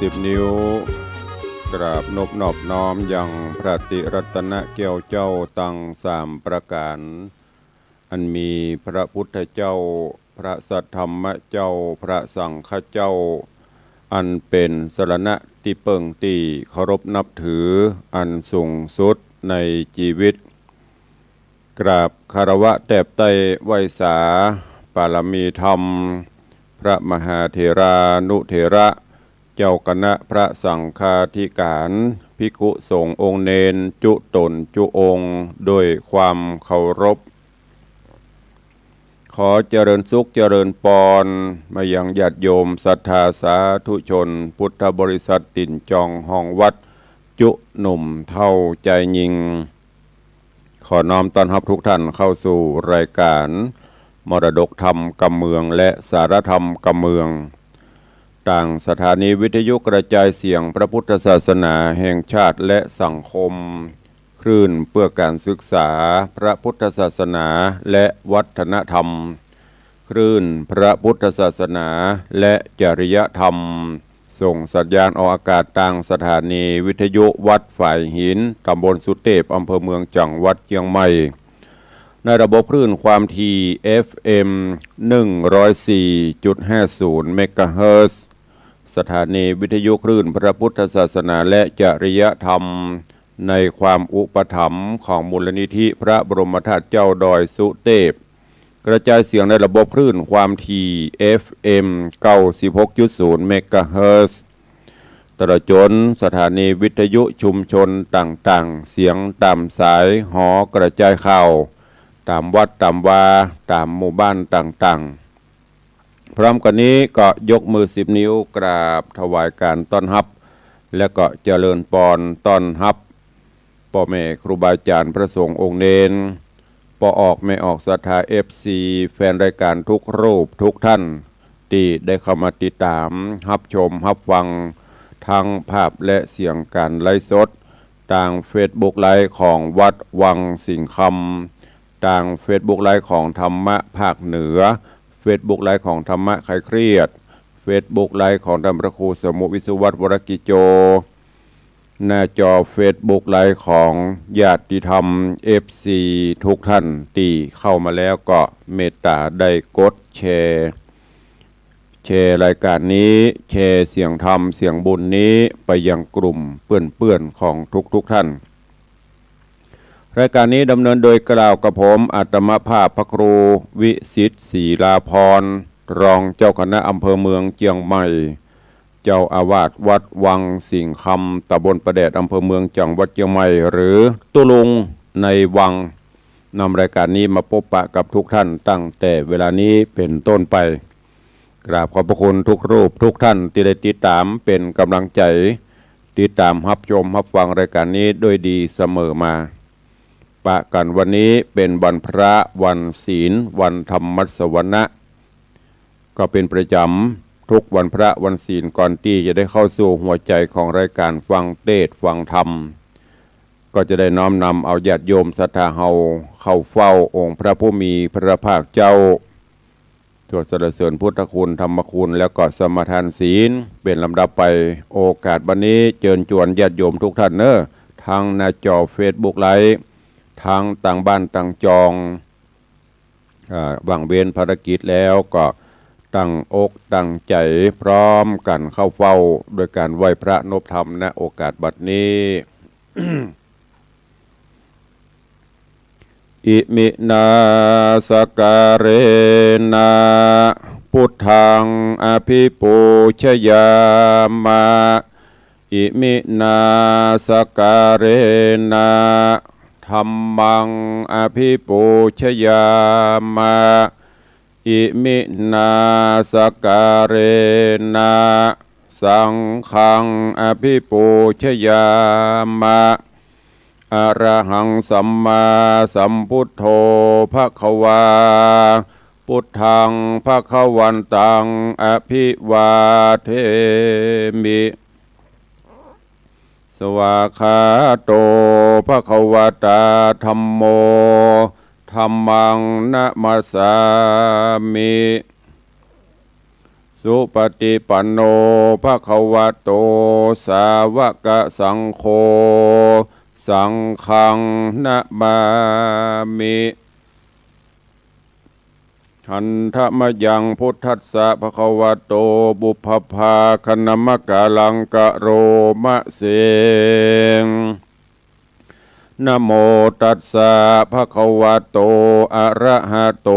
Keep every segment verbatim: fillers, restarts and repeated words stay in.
สิบนิ้ว กราบนบนอบน้อมยังพระติรัตนแก้วเจ้าตังสามประก๋าน อันมีพระพุทธเจ้า พระสัทธรรมเจ้า พระสังฆเจ้า อันเป๋นสรณะตี้เปิ้งตี้เคารพนับถืออันสูงสุดในจีวิต กราบคารวะแตบไต้ไหว้สา ปารมีธรรม พระมหาเถรานุเถระ เจ้าคณะพระสังฆาธิก๋าน ภิกขุสงฆ์องค์เณรจุ๊ต๋นจุ๊องค์ โดยความเคารพ ขอเจริญสุขเจริญปอน มายังญาติโยมศรัทธาสาธุชน พุทธบริษัทตี๋นจองห้องวัด จุ๊หนุ่มเฒ่าจายญิง ขอน้อมต้อนฮับทุกท่านเข้าสู่รายการมรดกธรรมกำเมืองและสาระธรรมกำเมือง ตางสถานีวิทยุกระจายเสียงพระพุทธศาสนาแห่งชาติและสังคม คลื่นเพื่อการศึกษาพระพุทธศาสนาและวัฒนธรรม คลื่นพระพุทธศาสนาและจริยธรรม ส่งสัญญาณออกอากาศตางสถานีวิทยุวัดฝายหิน ตำบลสุเตพ อำเภอเมือง จังหวัดเจียงใหม่ ในระบบคลื่นความถี่ เอฟเอ็ม หนึ่งร้อยสี่จุดห้าศูนย์ เมกะเฮิรตซ์ สถานีวิทยุคลื่นพระพุทธศาสนาและจริยธรรม ในความอุปถัมภ์ของมูลนิธิพระบรมธาตุเจ้าดอยสุเตพ กระจายเสียงในระบบคลื่นความถี่ เอฟเอ็ม เก้าสิบหกจุดศูนย์ เมกะเฮิรตซ์ ตลอดจ๋นสถานีวิทยุชุมชนต่างๆ เสียงต๋ามสายหอกระจายข่าว ต๋ามวัดต๋ามวา ต๋ามหมู่บ้านต่างๆ พร้อมกั๋นนี้ก็ยกมือสิบนิ้วกราบถวายก๋านต้อนฮับ และก็เจริญปอนต้อนฮับ ป้อแม่ครูบาอาจ๋ารย์พระสงฆ์องค์เณร ป้อออกแม่ออกศรัทธา เอฟซี แฟนรายการทุกรูปทุกท่าน ตี้ได้เข้ามาติดต๋ามฮับชมฮับฟัง ทั้งภาพและเสียงก๋านไลฟ์สด ตางเฟซบุ๊กไลฟ์ของวัดวังสิงห์คำ ตางเฟซบุ๊กไลฟ์ของธรรมะภาคเหนือ เฟซบุ๊กไลฟ์ของธรรมะคลายเครียด เฟซบุ๊กไลฟ์ของต้านพระครูสมุวิศวัตร วรกิจโจ หน้าจอเฟซบุ๊กไลฟ์ของญาติธรรม เอฟซี ทุกท่านตี้เข้ามาแล้วก็เมตต๋าได้กดแชร์ แชร์รายการนี้ แชร์เสียงธรรมเสียงบุญนี้ไปยังกลุ่มเปื้อนๆ ของทุกๆ ท่าน รายการนี้ดำเนินโดยกล่าวกับผม อาตมาภาพพระครูวิสิทธิ์ ศรีลาภรณ์ รองเจ้าคณะอำเภอเมืองเจียงใหม่ เจ้าอาวาสวัดวังสิงห์คำ ตำบลป่าแดด อำเภอเมือง จังหวัดเจียงใหม่ หรือตุ๊ลุงในวัง นำรายการนี้มาปบปะกับทุกท่านตั้งแต่เวลานี้เป๋นต้นไป กราบขอบพระคุณทุกรูปทุกท่านตี้ได้ติดต๋ามเป๋นก๋ำลังใจ๋ ติดต๋ามฮับชมฮับฟังรายการนี้ด้วยดีเสมอมา ปะกั๋นวันนี้เป๋นวันพระวันศีล วันธรรมสวนะ ก็เป๋นประจ๋ำทุกวันพระวันศีล ก่อนตี้จะได้เข้าสู่หัวใจ๋ของรายการฟังเตสน์ฟังธรรม ก็จะได้น้อมนำเอาญาติโยมศรัทธาเฮาเข้าเฝ้าองค์พระผู้มีพระภาคเจ้า สวดสรรเสริญพุทธคุณธรรมคุณ แล้วก็สมาทานศีลเป๋นลำดับไป โอกาสบัดนี้เจิญจวนญาติโยมทุกท่านเน้อ ทั้งหน้าจอเฟซบุ๊กไลฟ์ ทั้งตางบ้านตางจอง อ่า ว่างเว้นภารกิจแล้วก็ตั้งอกตั้งใจ๋พร้อมกั๋นเข้าเฝ้า โดยก๋านไหว้พระนบธรรม ณ โอกาสบัดนี้ อิมินาสการะนะ พุทธังอภิปูชยามะ อิมินาสการะนะ ธัมมังอภิปูชยามะ อิมินาสการะนะ สังฆังอภิปูชยามะ อะระหังสัมมาสัมพุทโธภะคะวา พุทธังภะคะวันตังอภิวาเทมิ สวากขาโตภะคะวะตาธัมโม ธัมมังนะมัสสามิ สุปฏิปันโน ภะคะวะโต สาวกสังโฆ สังฆังนะมามิ หันทะมะยัง พุทธัสสะ ภะคะวะโต ปุพพะภาคะนะมะกะลัง กะโรมะเสง นะโมตัสสะ ภะคะวะโต อะระหะโต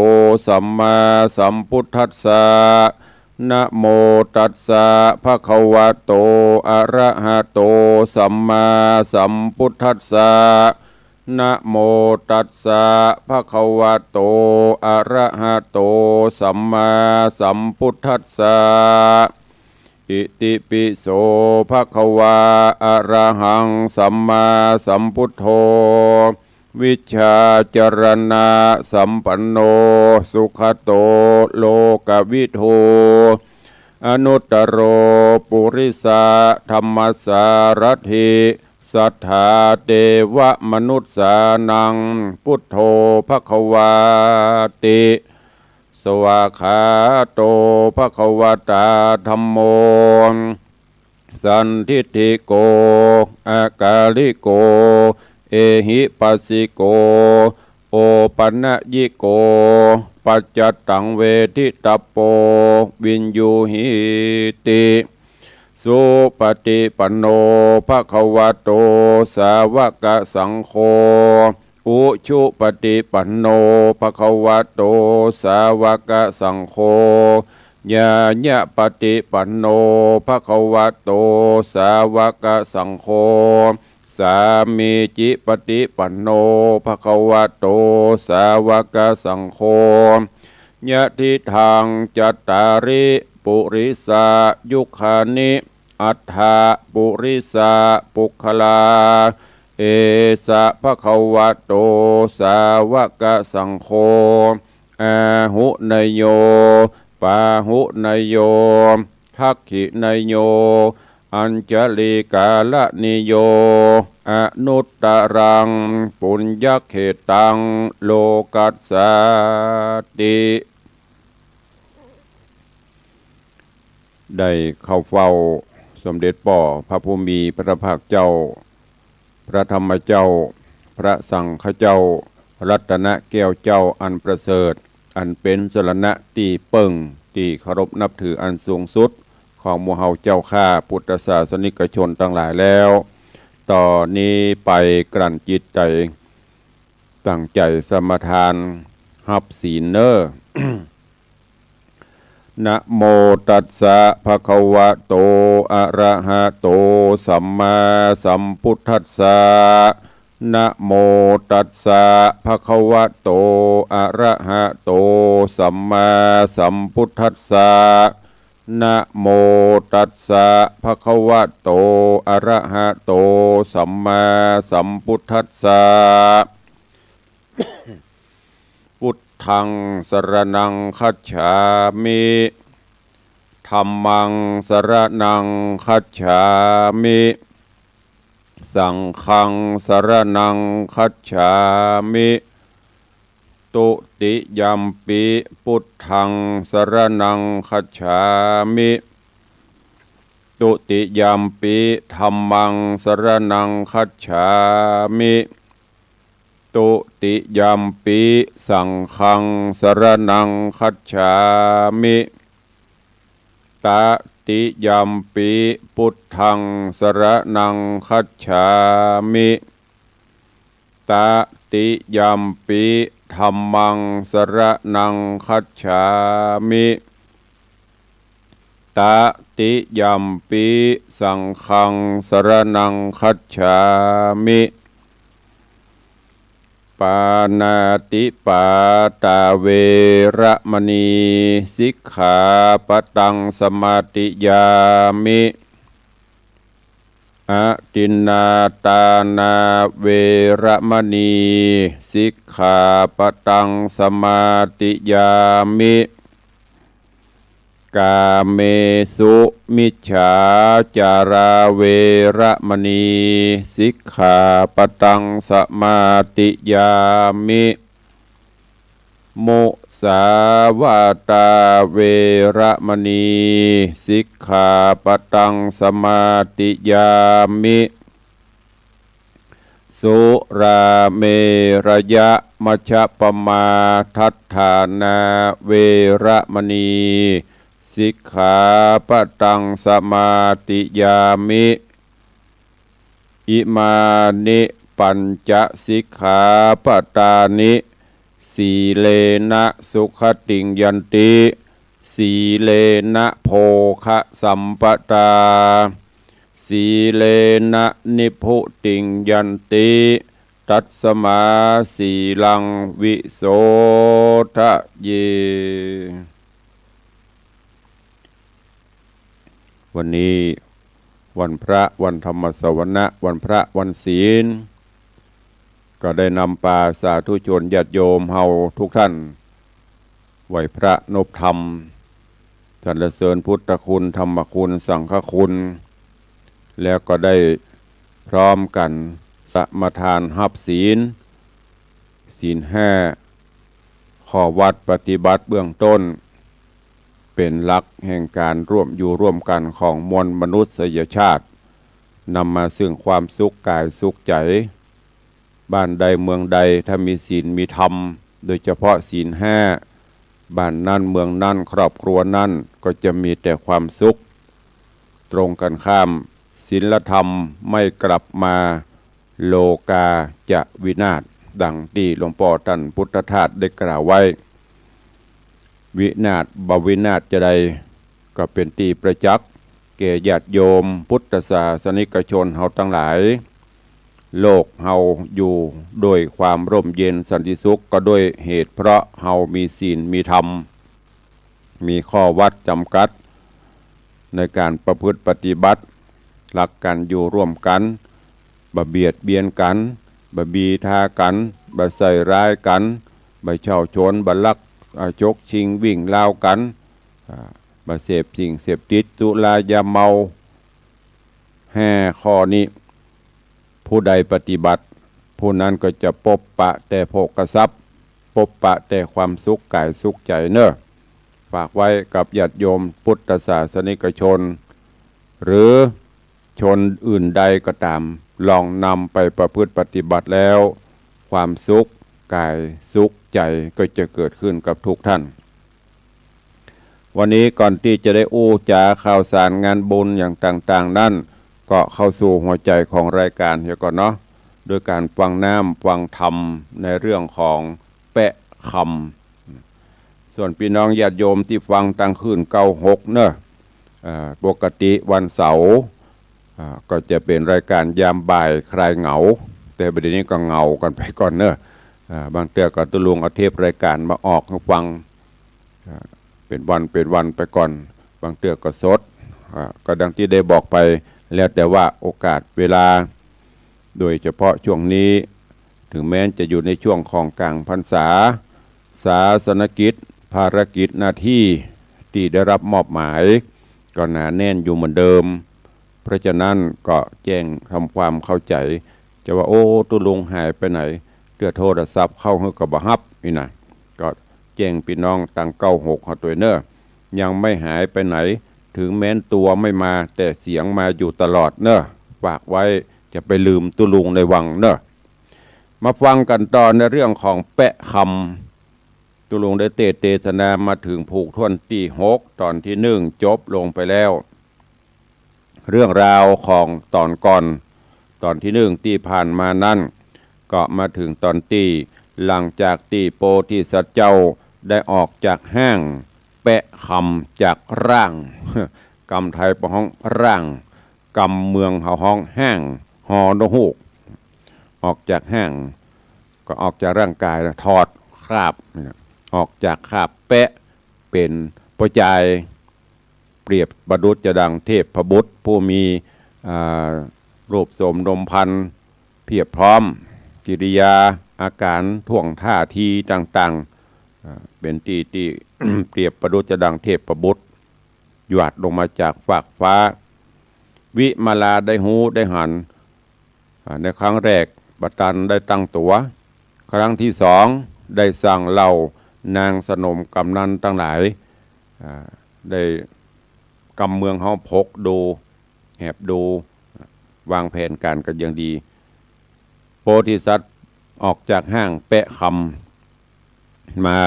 สัมมาสัมพุทธัสสะ นะโมตัสสะ ภะคะวะโต อะระหะโต สัมมาสัมพุทธัสสะ นะโมตัสสะ ภะคะวะโต อะระหะโต สัมมาสัมพุทธัสสะ อิติปิโส ภะคะวา อะระหัง สัมมาสัมพุทโธ วิชชาจารณะสัมปันโน สุขะโต โลกะวิทู อนุตตโร ปุริสะธัมมะสารัตถิ สัทธาเตวะมนุสสานัง พุทโธ ภะคะวาติ สวากขาโต ภะคะวะตา ธัมโม สันทิฏฐิโก อะกาลิโก เอหิปัสสิโก โอปะนะยิโก ปัจจัตตัง เวทิตัปโป วิญญูหีติ สุปฏิปันโน ภะคะวะโต สาวกสังโฆ อุชุปฏิปันโน ภะคะวะโต สาวกสังโฆ ญาณปฏิปันโน ภะคะวะโต สาวกสังโฆ สามีจิปฏิปันโน ภะคะวะโต สาวกสังโฆ ยะทิฏฐัง จัตตาริ ปุริสายุคานิ อัฏฐะ ปุริสะปุคคลา เอสะ ภะคะวะโต สาวกสังโฆ อาหุเนยโย ปาหุเนยโย ทักขิเนยโย อัญชลีกาลนิโย อนุตตรัง ปุญญเขตตัง โลกัสสาติ ได้เข้าเฝ้าสมเด็จป้อพระผู้มีพระภาคเจ้า พระธรรมเจ้า พระสังฆเจ้า รัตนแก้วเจ้าอันประเสริฐ อันเป๋นสรณะตี้เปิ้งตี้เคารพนับถืออันสูงสุดของหมู่เฮาเจ้าข้าพุทธศาสนิกชนตังหลายแล้ว ต่อนี้ไปกลั้นจิตใจ๋ ตั้งใจ๋สมาทานฮับศีลเน่อ นะโมตัสสะ ภะคะวะโต อะระหะโต สัมมาสัมพุทธัสสะ นะโมตัสสะ ภะคะวะโต อะระหะโต สัมมาสัมพุทธัสสะ นะโมตัสสะ ภะคะวะโต อะระหะโต สัมมาสัมพุทธัสสะ พุทธัง สรณัง คัจฉามิ ธัมมัง สรณัง คัจฉามิ สังฆัง สรณัง คัจฉามิ ตุติยัมปิ พุทธัง สรณัง คัจฉามิ ตุติยัมปิ ธัมมัง สรณัง คัจฉามิ ตุติยัมปิ สังฆัง สรณัง คัจฉามิ ตติยัมปิ พุทธัง สรณัง คัจฉามิ ตติยัมปิ ธัมมัง สรณัง คัจฉามิ ตติยัมปิ สังฆัง สรณัง คัจฉามิ ปาณาติปาตา เวระมะนี สิกขาปะตัง สมาธิยามิ อทินนาทานา เวระมะนี สิกขาปะตัง สมาธิยามิ กาเมสุมิจฉาจารา เวระมะนี สิกขาปะตัง สมาธิยามิ มุส สาวาตา เวระมณี สิกขาปะตัง สมาธิยามิ สุราเมรยะ มัชฌะปะมา ทัฏฐานา เวระมณี สิกขาปะตัง สมาธิยามิ อิมานิ ปัญจะ สิกขาปะตานิ สีเลนะ สุขติง ยันติ สีเลนะ โภคะ สัมปะตา สีเลนะ นิพพุติง ยันติ ตัสมา สีลัง วิโสทะเย วันนี้วันพระ วันธรรมสวนะ วันพระ วันศีล ก็ได้นำปาสาธุชนญาติโยมเฮาทุกท่าน ไหว้พระนบธรรม สรรเสริญพุทธคุณ ธรรมคุณ สังฆคุณ แล้วก็ได้พร้อมกั๋นสมาทานฮับศีล ศีลห้า ข้อวัตรปฏิบัติเบื้องต้น เป๋นหลักแห่งก๋านร่วมอยู่ร่วมกั๋นของมวลมนุษยชาติ นำมาซึ่งความสุขกายสุขใจ๋ บ้านใดเมืองใดถ้ามีศีลมีธรรม โดยเฉพาะศีลห้า บ้านนั้นเมืองนั้นครอบครัวนั้นก็จะมีแต่ความสุข ตรงกันข้าม ศีลธรรมไม่กลับมา โลกาจะวินาศ ดังตี้หลวงป้อต้านปุทธทาสได้กล่าวไว้ วินาศบ่วินาศจาใด ก็เป๋นตี้ประจักษ์แก่ญาติโยมพุทธศาสนิกชนเฮาตังหลาย โลกเฮาอยู่โดยความร่มเย็นสันติสุข ก็ด้วยเหตุเพราะเฮามีศีลมีธรรม มีข้อวัตรจ๋ำกัด ในก๋านประพฤติปฏิบัติ รักกั๋นอยู่ร่วมกั๋น บ่เบียดเบียนกั๋น บ่บีทากั๋น บ่ใส่ร้ายกั๋น บ่เฉาะฉน บ่ลัก อ่า ฉกชิงวิ่งราวกั๋น อ่า บ่เสพสิ่งเสพติด สุรายาเมา ห้าข้อนี้ ผู้ใดปฏิบัติ ผู้นั้นก็จะปบปะแต่โภคทรัพย์ ปบปะแต่ความสุขกายสุขใจ๋เน่อ ฝากไว้กับญาติโยมพุทธศาสนิกชน หรือชนอื่นใดก็ต๋าม ลองนำไปประพฤติปฏิบัติแล้ว ความสุขกายสุขใจ๋ก็จะเกิดขึ้นกับทุกท่าน วันนี้ก่อนตี้จะได้อู้จ๋าข่าวสารงานบุญอย่างต่างๆ นั้น ก็เข้าสู่หัวใจ๋ของรายก๋านเหียก่อนเนาะ โดยก๋านฟังน้ำฟังธรรมในเรื่องของแป๊ะคำ ส่วนปี้น้องญาติโยมตี้ฟังตางคลื่นเก้าหกเนาะ อ่า ปกติวันเสาร์ อ่า ก็จะเป๋นรายก๋านยามบ่ายคลายเหงา แต่บ่าเดี่ยวนี้ก็เหงากั๋นไปก่อนเนาะ อ่า บางเตื้อก็ตุ๊ลุงเอาเทปรายก๋านมาออกหื้อฟัง อ่า เป๋นวันเป๋นวันไปก่อน บางเตื้อก็สด อ่า ก็ดังตี้ได้บอกไป แล้วแต่ว่าโอกาสเวลา โดยเฉพาะช่วงนี้ ถึงแม้จะอยู่ในช่วงของก๋างพรรษา ศาสนกิจ ภารกิจหน้าตี้ตี้ได้รับมอบหมาย ก็หนาแน่นอยู่เหมือนเดิม เพราะฉะนั้นก็แจ้งทำความเข้าใจ๋ จะว่า โอ้ ตุ๊ลุงหายไปไหน เตื้อโทรศัพท์เข้าหื้อก็บ่ฮับนี่นะ ก็แจ้งปี้น้องตางเก้าหกเฮาตวยเน่อ ยังไม่หายไปไหน ถึงแม้นตัวไม่มา แต่เสียงมาอยู่ตลอดเน่อ ฝากไว้ จะไปลืมตุ๊ลุงในวังเน่อ มาฟังกั๋นต่อในเรื่องของแป๊ะคำ ตุ๊ลุงได้เตสน์เตสนามาเถิงผูกถ้วนตี้หก ต๋อนตี้หนึ่งจบลงไปแล้ว เรื่องราวของต๋อนก่อน ต๋อนตี้หนึ่งตี้ผ่านมานั้น ก็มาเถิงต๋อนตี้หลังจากตี้โพธิสัตว์เจ้าได้ออกจากฮ่าง แป๊ะคำจากร่าง กำไทยเปิ้นฮ้องร่าง กำเมืองเฮาฮ้องฮ่าง ฮอ นกฮูก ออกจากฮ่าง ก็ออกจากร่างกายนะ ถอดคราบนี่นะ ออกจากคราบแป๊ะ เป๋นป้อจาย เปรียบประดุจจะดังเทพบุตรผู้มี อ่า รูปโสมนมพรรณเพียบพร้อม กิริยาอาก๋านท่วงท่าทีต่างๆ อ่า เป๋นตี้ตี้ เปรียบประดุจจะดังเทพบุตร หยาดลงมาจากฟากฟ้า วิมาลาได้ฮู้ได้หัน อ่า ในครั้งแรกบ่ตันได้ตั้งตั๋ว ครั้งตี้สองได้สั่งเหล่า นางสนมกำนันตังหลาย อ่า ได้กำเมืองเฮาผกดู แอบดู วางแผนก๋านกั๋นอย่างดี โพธิสัตว์ออกจากห้างแปะคำ มา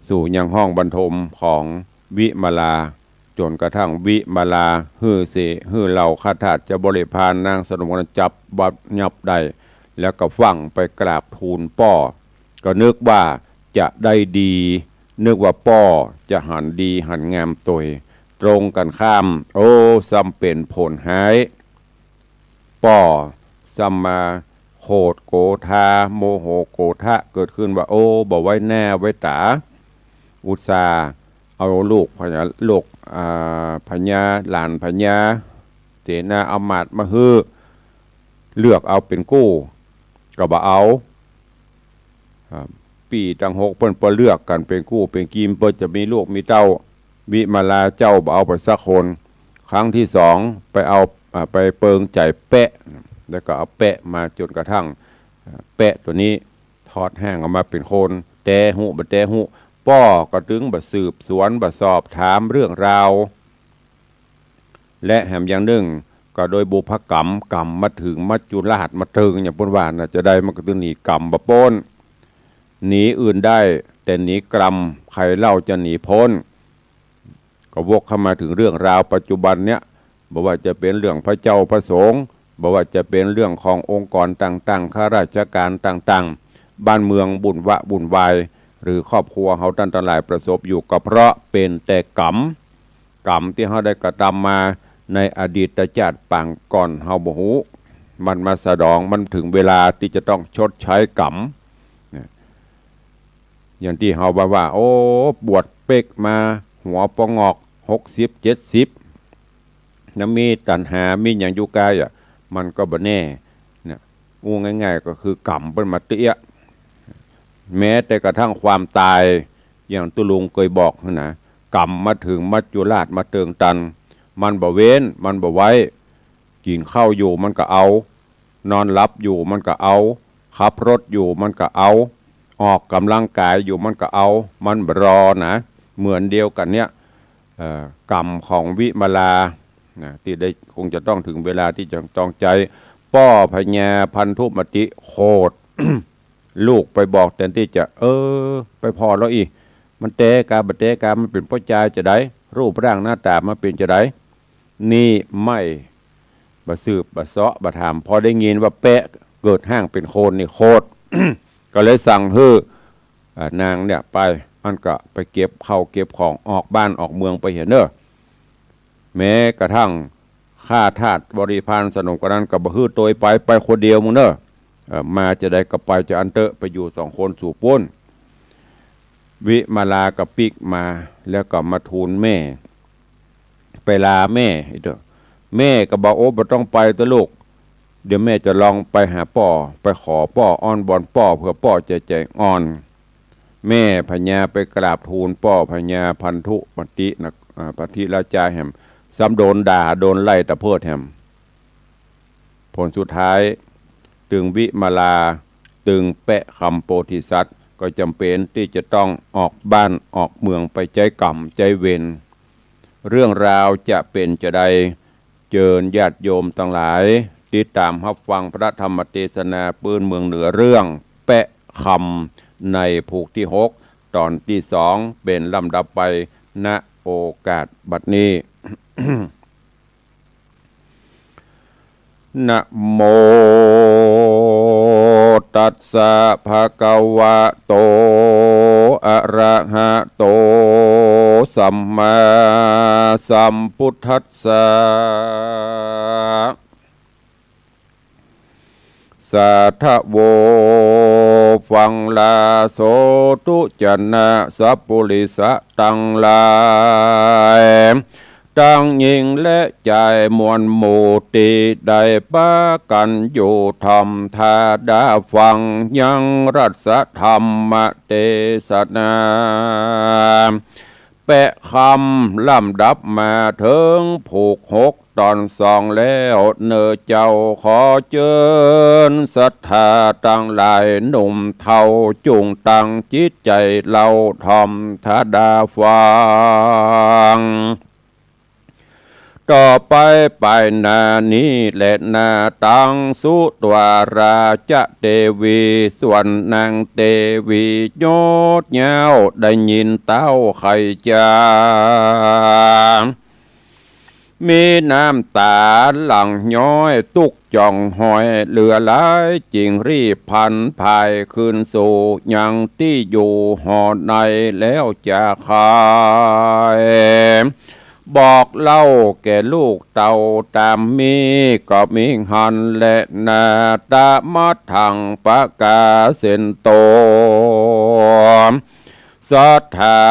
สู่ยังห้องบรรทมของวิมาลา จ๋นกระทั่งวิมาลาหื้อเส หื้อเหล่าข้าทาสจะบริพารนางสนมกำนันจับบับยับได้ แล้วก็ฟั่งไปกราบทูลป้อ ก็นึกว่าจะได้ดี นึกว่าป้อจะหันดีหันงามตวย ตรงกั๋นข้าม โอ้ ซ้ำเป๋นผลฮ้าย ป้อซ้ำมาโขดโกธา โมโหโกธะเกิดขึ้นว่า โอ้ บ่ไว้หน้าไว้ต๋า อุตส่าห์เอาลูกพญา ลูก อ่า พญา หลานพญา เสนาอำมาตย์มาหื้อ เลือกเอาเป๋นกู้ ก็บ่เอา อ่า ปี้ตังหกเปิ้นบ่เลือกกั๋นเป๋นกู้เป๋นกีม เปิ้นจะมีลูกมีเต้า วิมาลาเจ้าบ่เอาไปสักคน ครั้งที่สองไปเอา อ่า ไปเปิงใจ๋แปะ แล้วก็เอาแปะมาจ๋นกระทั่ง อ่า แปะตั๋วนี้ถอดฮ่างออกมาเป๋นคน แต๊ฮู้บ่แต๊ฮู้ ป้อก็ตึงบ่สืบสวนบ่สอบถามเรื่องราว และแหมอย่างนึ่งก็โดยบุพกรรม กรรมมาเถิงมัจจุราชมาเติง อย่างเปิ้นว่าน่ะ จะใดมันก็ตึงหนีกรรมบ่ป๊น หนีอื่นได้ แต่หนีกรรมใครเล่าจะหนีป๊น ก็วกเข้ามาเถิงเรื่องราวปัจจุบันเนี้ย บ่ว่าจะเป๋นเรื่องพระเจ้าพระสงฆ์ บ่ว่าจะเป๋นเรื่องขององค์กรต่างๆ ข้าราชก๋านต่างๆ บ้านเมืองวุ่นวะวุ่นวาย หรือครอบครัวเฮาต้านตังหลายประสบอยู่ ก็เพราะเป๋นแต่กรรม กรรมตี้เฮาได้กระตำมาในอดีตจาติปางก่อน เฮาบ่ฮู้ มันมาสนอง มันเถิงเวลาตี้จะต้องชดใช้กรรม เนี่ย อย่างตี้เฮาว่าว่า โอ้ บวชเป๊กมา หัวปะงอก หกสิบ เจ็ดสิบ นะ มีตัณหา มีหยังอยู่ก้ายอะ มันก็บ่แน่ เนี่ย อู้ง่ายๆ ก็คือกรรมเปิ้นมาเตี้ย แม้แต่กระทั่งความต๋าย อย่างตุ๊ลุงเกยบอกหั้นนะ กรรมมาเถิงมัจจุราชมาเติงตัน มันบ่เว้น มันบ่ไว้ กิ๋นข้าวอยู่มันก็เอา นอนหลับอยู่มันก็เอา ขับรถอยู่มันก็เอา ออกก๋ำลังก๋ายอยู่มันก็เอา มันบ่รอนะ เหมือนเดียวกั๋นเนี่ย เอ่อ กรรมของวิมาลา นะ ตี้ได้คงจะต้องเถิงเวลาตี้จะต้องใจ๊ ป้อพญาพันธุมติโขด ลูกไปบอกแตนตี้จะ เออ ไปผ่อแล้วอี้ มันแต๊กาบ่แต๊กา มันเป๋นป้อจายจะใด รูปร่างหน้าต๋ามันเป๋นจะใด นี่ไม่ บ่สืบบ่เซาะบ่ถาม พอได้ยินว่าแปะเกิดฮ่างเป๋นคนนี่โขด ก็เลยสั่งหื้อ อ่า นางเนี่ยไป อันก็ไปเก็บข้าวเก็บของออกบ้านออกเมืองไปเหียเน่อ แม้กระทั่งข้าทาสบริพารสนมกำนันก็บ่หื้อตวยไป ไปคนเดียวมึงเน่อ เอ่อ มาจะใดก็ไปจะอันเต๊อะ ไปอยู่สองคนสู่ปู๊น วิมาลาก็ปิ๊กมา แล้วก็มาทูลแม่ ไปลาแม่ อีเต๊อะ แม่ก็บอก โอ้ บ่ต้องไปเต๊อะลูก เดี๋ยวแม่จะลองไปหาป้อ ไปขอป้อ อ้อนวอนป้อ เผื่อป้อจะใจ๋อ่อน แม่พญาไปกราบทูลป้อพญาพันธุมตินะ อ่า พระธิราชาแหม ซ้ำโดนด่า โดนไล่ตะเพิดแหม ผลสุดท้าย ตึงวิมาลา ตึงแปะคำโพธิสัตว์ ก็จ๋ำเป๋นตี้จะต้องออกบ้านออกเมืองไปใจ๊กรรมใจ๊เวร เรื่องราวจะเป๋นจะใด เจิญญาติโยมตังหลาย ติดต๋ามฮับฟังพระธรรมเตสนาปื้นเมืองเหนือเรื่องแปะคำในผูกตี้หก ต๋อนตี้สอง เป๋นลำดับไป ณ โอกาสบัดนี้ นะโม ตัสสะ ภะคะวะโต อะระหะโต สัมมาสัมพุทธัสสะ สาธะโว ฟังลาโสตุ จนะ สัปปุริสะตังหลาย ตังญิงและจายมวลหมู่ตี้ได้ปากั๋นอยู่ถ่อมท่าดาฟังยังรัสธรรมเตสนา แปะคำลำดับมาเถิงผูกหก ต๋อนสองแล้วเน่อเจ้า ขอเจิญศรัทธาตังหลายหนุ่มเฒ่า จุ่งตั้งจิตใจ๋เล่าถ่อมธรรมดาฟัง ต่อไปไปหน้านี้แลนา ตังสุตวาราจะเตวี ส่วนนางเตวียดเย้าได้ยินเต้าไขจ๋า มีน้ำต๋าหลั่งย้อยตุ๊กจ่องหอยเหลือหลาย จึงรีบผลันพายคืนสู่ยังตี้อยู่หอในแล้วจาใค่ บอกเล่าแก่ลูกเต้าต๋ามมี ก็มีหั้นแลนา ตะมะทังปะกาเสนโต ศรัทธา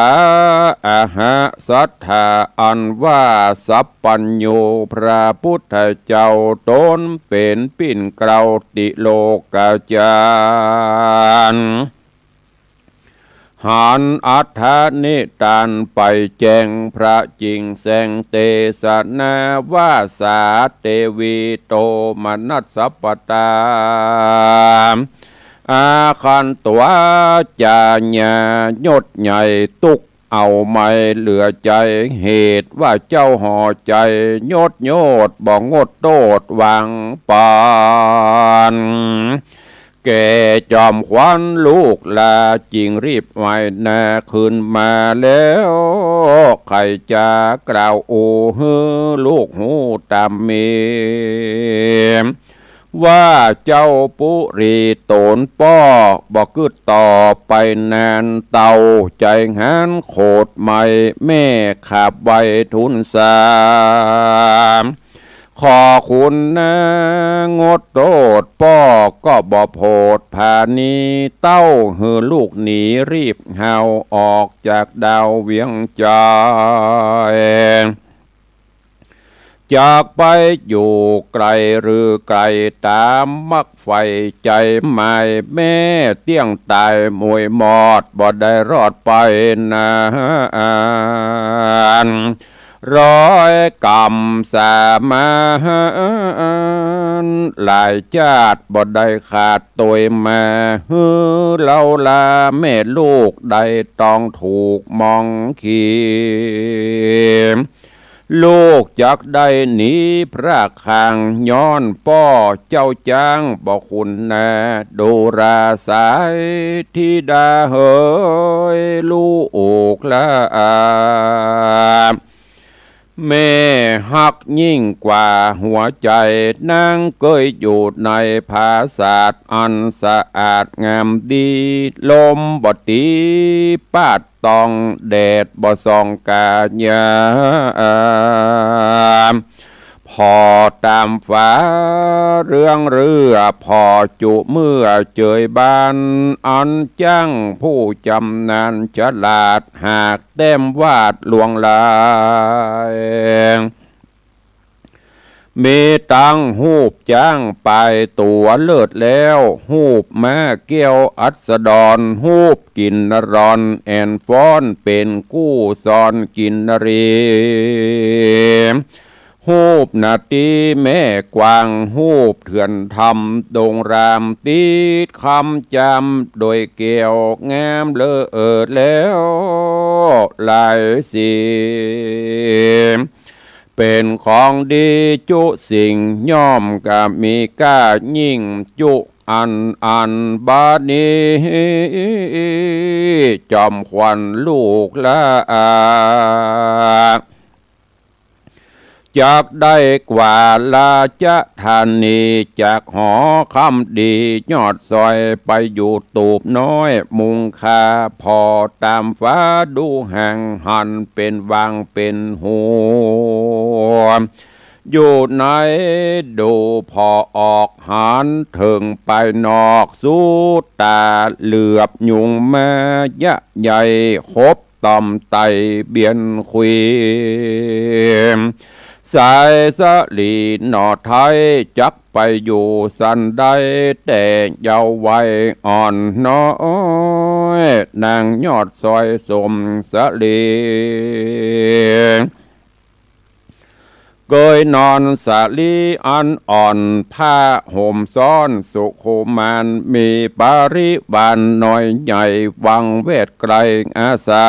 อะหะ ศรัทธาอันว่าสัพพัญญู พระพุทธเจ้าต๋นเป๋นปิ้นเกล้าติโลกาจารย์ หันอัตถะนิทานไปแจ้งพระจิ่งแสงเตสนา ว่า สาเตวีโตมนัสสะปะตา อาคันตวา จ๋าญายดใหญ่ตุ๊กเอาไม่เหลือใจ๋ เหตุว่าเจ้าห่อใจ๋ยดโยดบ่งดโต้ษวางปาน แก่จอมขวัญลูกหล้า จึงรีบไหว้นาคืนมาแล้ว ไขจ๋ากล่าวอู้หื้อลูกฮู้ต๋ามมี ว่าเจ้าปุรีต๋นป้อบ่กึ๊ดต่อไปนาน เต้าใจ๋หันโขดไหม้แม่ขาบไหว้ทูลสา ขอคุณนางดโต้ษป้อก็บ่โผดผานี เต้าหื้อลูกหนีรีบเฮาออกจากดาวเวียงจันทน์ จากไปอยู่ไก๋หรือไก๋ต๋ามมักใฝ่ใจ๋หมาย แม้เตี้ยงต๋ายหมวยหมอดบ่ได้รอดไปนาน ร้อยกำสามาหลายจาติบ่ได้ขาดตวยมา หื้อเล้าลาแม่ลูกได้ต้องถูกมองขี ลูกจักได้หนีพรากห่าง ย้อนป้อเจ้าจ๊างบ่คุณนา ดูราสายธิดาเหย ลูกหล้า แม่ฮักยิ่งกว่าหัวใจ๋ นางเกยอยู่ในผาสาทอันสะอาดงามดี ลมบ่ตีปาด ต้องแดดบ่ส่องก๋ายาม ผ่อต๋ามฟ้าเรืองเรือ ผ่อจุเมื่อเจยบาน อันจั้งผู้จำนาญฉลาด หากแต้มวาดลวงลาย มีตังฮูปจ๊างปายตั๋วเลิศแล้ว ฮูปม้าแก้วอัสดร ฮูปกินนรอนแอ่นฟ้อนเป๋นกู้ซอนกินนรี ฮูปนาตีแม่กวาง ฮูปเถื่อนธรรมดงราม ติดคำจำโดยแก้วงามเลิศแล้วหลายสี เป๋นของดีจุสิ่ง ย่อมกะมีก้ายิ่งจุอันอัน บาดนี้จอมขวัญลูกหล้า จักได้กว่าราชธานี จากหอคำดียอดซอย ไปอยู่ตูบน้อยมุงคา ผ่อต๋ามฟ้าดูห่าง หันเป๋นวางเป๋นหัว อยู่ในดูผ่อออก หันเถิงปายนอก สุดต๋าเหลือบยุงมายะใหญ่ คบต่อมไต่เบียนคุย สายสะหลีหน่อไท้ จักไปอยู่สันใด แต่เยาว์วัยอ่อนน้อย นางยอดซอยสมสะหลี เกยนอนสาลีอันอ่อน ผ้าห่มซ้อนสุขุมาน มีบริวารน้อยใหญ่ วังเวทไกลอาสา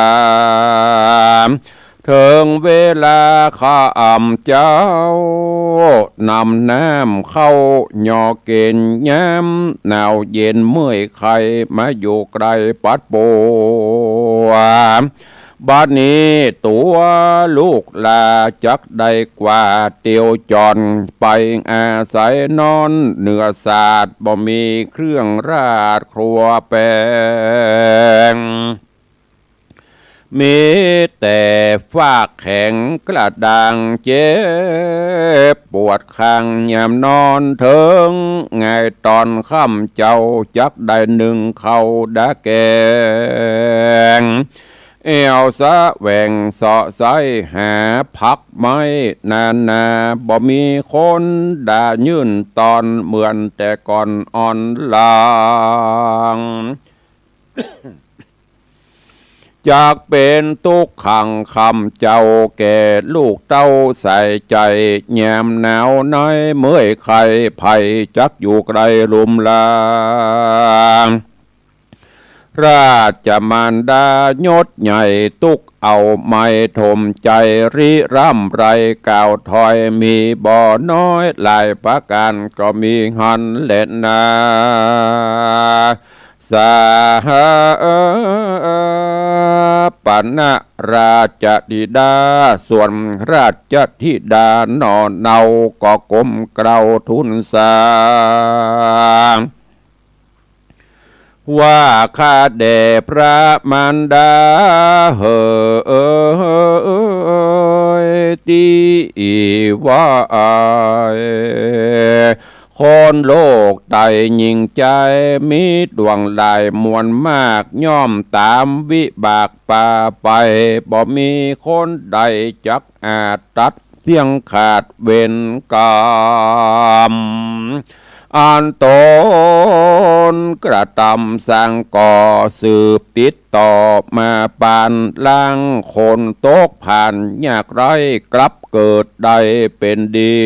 เถิงเวลาข้าอ่ำเจ้า นำน้ำเข้าหย่อเกณฑ์ยาม หนาวเย็นเมื่อยไข้ มาอยู่ไกลปัดปวง บัดนี้ตั๋วลูกหล้าจักได้กว่าเตียวจ่อน ไปอาศัยนอนเหนือสาด บ่มีเครื่องราชครัวแปง มีแต่ฟากแข็งกระด้าง เจ็บปวดข้างยามนอน เถิงไงตอนค่ำเจ้าจักได้นึ่งข้าวดาแกง แอ่วแสวงเสาะใส้หาผักไม้นานา บ่มีคนดายื่นตอน เหมือนแต่ก่อนอ่อนหลัง จักเป๋นตุ๊กขังคำเจ้า แก่ลูกเต้าใส่ใจ๋ ยามหนาวในเมื่อยไข้ ใผจักอยู่ใก้ลุ่มลา ราชมารดายศใหญ่ ตุ๊กเอาไม้ถมใจ๋ ริร่ำไรกล่าวถอย มีบ่น้อยหลายประก๋าน ก็มีหั้นแลนา สถาปนราชธิดา ส่วนราชธิดาหน่อเนา ก็ก้มเกล้าทูลสา ว่าข้าแด่พระมารดาเหย ตี้ว่าอาย คนโลกใต้หญิงจาย มีดวงหลายมวลมาก ย่อมต๋ามวิบากปาไป บ่มีคนใดจักอาจตัดเสี้ยงขาดเวรก๋รรม อันต๋นกระตำสร้างก่อ สืบติดต่อมาปานลาง คนตกผ่านยากไร้ กลับเกิดได้เป๋นดี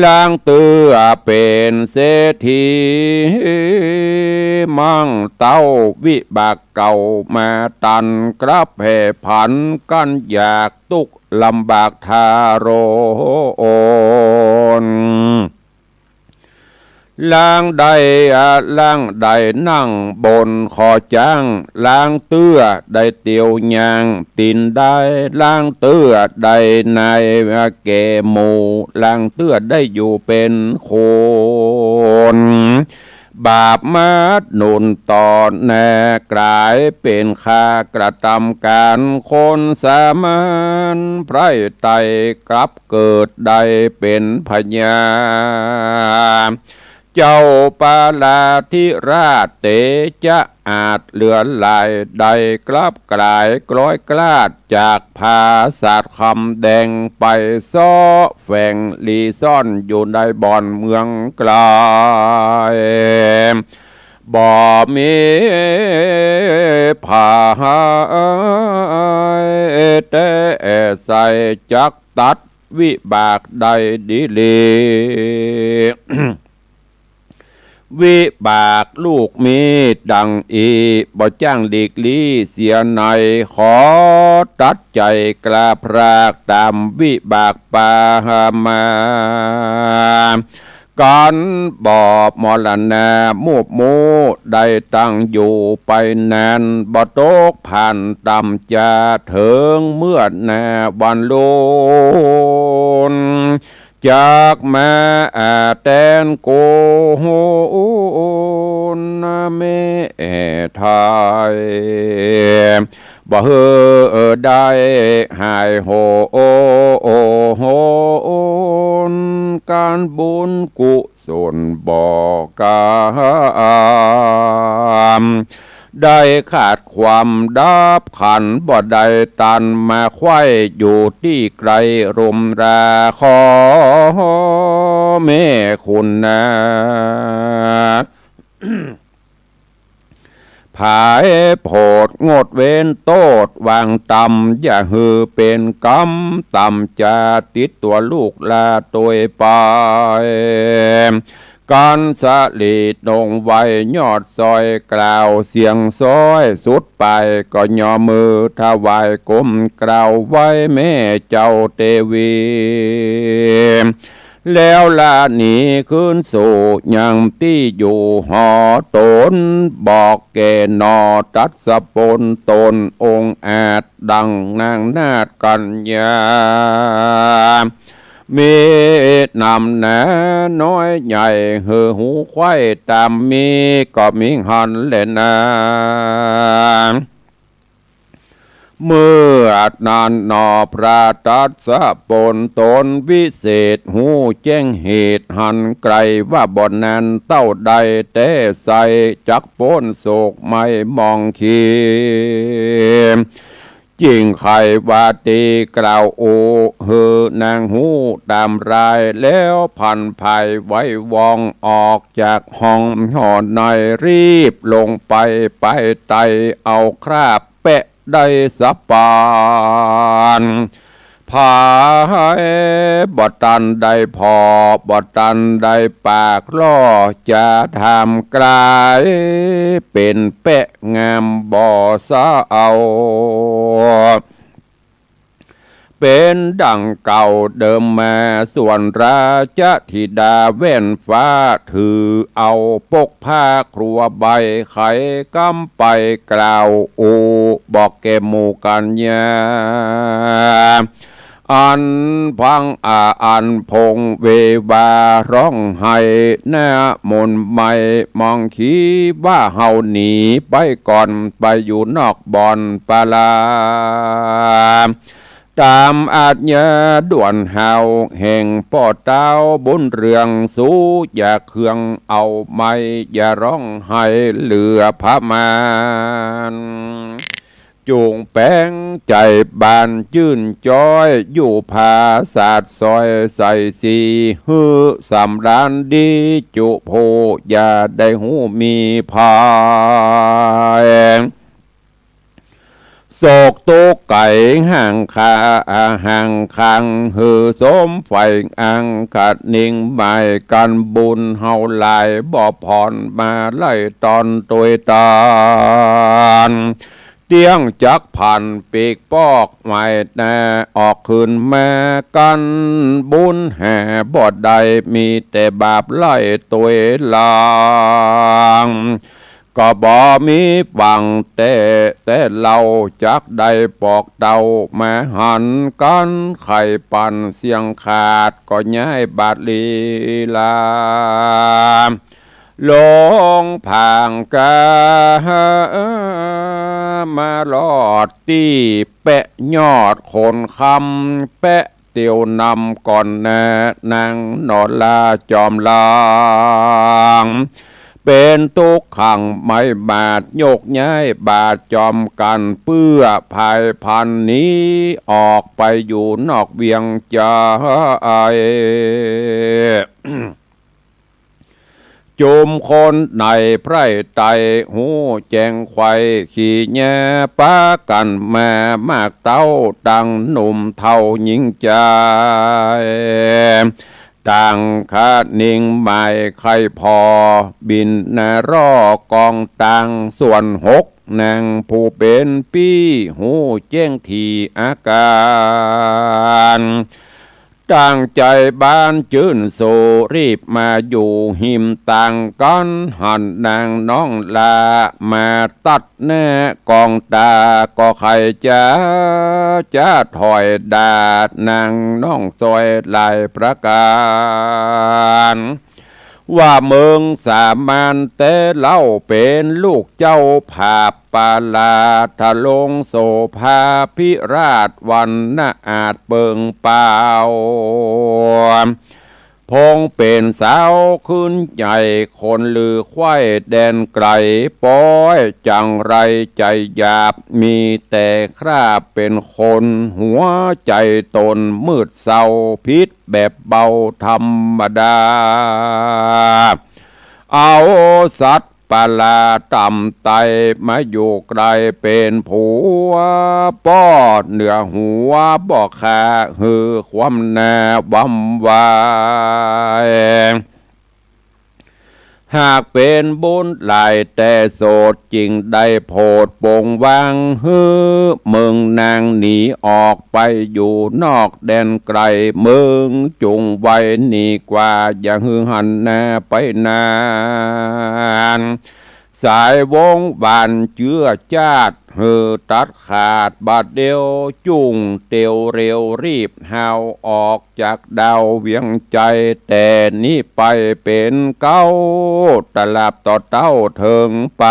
ลางเตื้อเป๋นเศรษฐี มั่งเต้าวิบากเก่ามาตัน กลับแผ่ผันกั๋นอยาก ตุ๊กลำบากทารน ลางได้อะ ลางได้นั่งบนขอจ้าง ลางเตื้อได้เตียวย่างตี๋นได้ ลางเตื้อได้นายแก่หมู่ ลางเตื้อได้อยู่เป๋นคน บาปมาดหนุนต่อหน้า กลายเป๋นข้ากระตำก๋าน คนสามัญไพร่ไต่ กลับเกิดได้เป๋นพญา เจ้าปาลาธิราชเตจะอาจเหลือหลาย ได้กลับกลายกล้อยกลาด จากผาสาทคำแดง ไปเซาะแฝงหลีซ่อน อยู่ในบ่อนเมืองไกล บ่มีภัยแต๊ใส่ จักตัดวิบากได้ดีหลี วิบากลูกมีดังอี้ บ่จ้างหลีกลี้เสียไหน ขอตัดใจ๋กล้าพราก ต๋ามวิบากปามา กั๋นบ่มรณามูบมู ได้ตั้งอยู่ไปนาน บ่ตกผ่านต่ำจา เถิงเมื่อหน้าวันลุน จักมาอาแตนกุณแม่ไทย บ่หื้อได้หายโหน ก๋านบุญกุศลบ่กำ ได้ขาดความดับขัน บ่ได้ตันมาไขว่ อยู่ตี้ไกลร่มรา ขอแม่คุณนา พ ผายโผดงดเว้นโต้ษวางตำ อย่าหื้อเป๋นก๋รรมต่ำ จะติดตั๋วลูกหลานตวยไป กั๋นสะหลีดลงไหว้ยอดซอย กล่าวเสียงซ้อยสุดไป ก็ยอมมือถวายก้มกราบไหว้แม่เจ้าเตวี แล้วละหนีคืนสู่ยังตี้อยู่หอต๋น บอกแก่หน่อตัดสะปนต๋นองอาจดังนางนาฏกัญญา มีนำหนาน้อยใหญ่หื้อหูไขว้ต๋ามมีก็มีหั้นแลนา เมื่อนั้นหนอพระตัดสะปนต๋นวิเศษ ฮู้แจ้งเหตุหันไกล ว่าบ่นานเต้าใดแต๊ไส้ จักป๊นโศกไหม้หมองขี จึงใค่ว่าตี้กล่าวอู้หื้อนางฮู้ต๋ามราย แล้วผันผายไหววองออกจากห้องหอใน รีบลงไปไปไต่เอาคราบแปะได้สะปาน ผายบ่ตันได้ผ่อ บ่ตันได้ปากล่อ จะถามไกล เป๋นแปะงามบ่สะเอา เป๋นดังเก่าเดิมมา ส่วนราชธิดาแว่นฟ้า ถือเอาปกผ้าครัวใบ ไขก๊ำไปกล่าวอู้ บอกแก่หมู่กัญญา อันฟังอาอันพงเววาฮ้องไห้ หน้ามนไหม้หมองขี ว่าเฮาหนีไปก่อน ไปอยู่นอกบ่อนปาลา ต๋ามอาญาด่วนเฮา แห่งป้อเต้าบุญเรือง สูอย่าเคืองเอาไหม้ อย่าฮ้องไห้เหลือประมาณ จุ่งแป๋งใจ๋บานจื้นจ้อย อยู่ผาสาดซอยใส่สี หื้อสำราญดีจุผู้ อย่าได้ฮู้มีภัย โศกตุ๊กข์ไก๋ห่างคา ห่างคาง หื้อสมใฝ่อัง คะนิงหมายกั๋นบุญ เฮาหลายบ่ผ่อนมาไล่ตอนตวยตาน เตี้ยงจักผันปีกปอกหมายหน้า ออกคืนมากั๋นบุญหาบ่ได้ มีแต่บาปไล่ตวยหลัง ก็บ่มีหวังแต๊ แต่เฮาจักได้ปอกเต้ามาหันกั๋น ใค่ปั่นเสี้ยงขาดก็ย้ายบาดลีลา ลงผางกามารอดตี้แปะยอดโขนคำ แปะเตียวนำก่อนหน้านางหนอลาจอมลาง เป๋นตุ๊กขังไม้บาดยกย้ายบาดจอมกั๋น เปื้อผายพลันหนีออกไปอยู่นอกเวียงใจ๋ จุมคนในไพร่ไต่ฮู้แจ้งไขว่ ขี่แย้ปากั๋นมามากเต้า ตังหนุ่มเฒ่าญิงจาย ต่างคะนิงหมายใค่ผ่อ บิณฑบาตกองตาง ส่วนหกนางผู้เป๋นปี้ ฮู้แจ้งถี่อาก๋าร ตั้งใจ๋บานจื้นโส รีบมาอยู่ฮิมตางกั๋น หันนางน้องลามาตัดหน้ากองตา ก็ใค่จะ จะถอยดาดนางน้องซอยหลายประก๋าน ว่าเมืองสามัญแต๊เล่า เป๋นลูกเจ้าผาบปาลา ทะลงโสภาพิราช วรรณะอาจเปิงเปล่า พงเป๋นสาวขึ้นใหญ่ คนลือไขว่แดนไก๋ ป๊อยจังไรใจ๋หยาบ มีแต่คราบเป๋นคน หัวใจ๋ตนมืดเศร้า ผิดแบบเบาธรรมดา เอาสัตว์ ปลาต่ำไตมาอยู่ใกล้เป๋นผัว ป้อเหนือหัวบ่ข้าหื้อความหน้าหว่ำไหว หากเป๋นบุญหลายแต่โสด จึงได้โผดปงวางหื้อเมืองนางหนีออกไปอยู่นอกแดนไกล เมืองจุ่งไวหนีกว่า อย่าหื้อหันหน้าไปนาน สายวงศ์หวานเจื้อจาด หื้อตัดขาดบาดเดียว จุ่งเตียวเร็วรีบฮาวออกจากดาวเวียงจันทน์ แต่นี้ไปเป๋นเก๊าตลับต่อเต๊าเถิงไป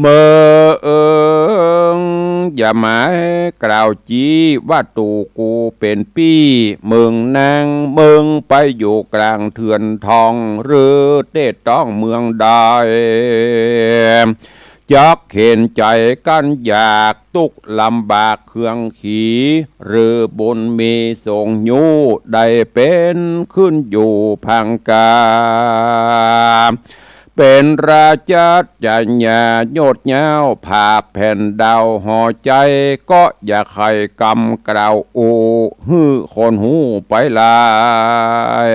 เมืองอย่าหมายกล่าวจี้ว่า ตู่กูเป๋นปี้เมืองนาง เมืองไปอยู่กลางเถื่อนทอง หรือเต๊ต้องเมืองใด จักเข็ญใจ๋กั้นอยาก ตุ๊กข์ลำบากเคืองขี หรือบุญมีส่งยู้ ได้เป๋นขึ้นอยู่พังกา เป๋นราชาจัญญาโยชน์ยาว ผาบแผ่นดาวหอใจ๋ ก็อย่าใค่กำกล่าวอู้ หื้อคนฮู้ไปหลาย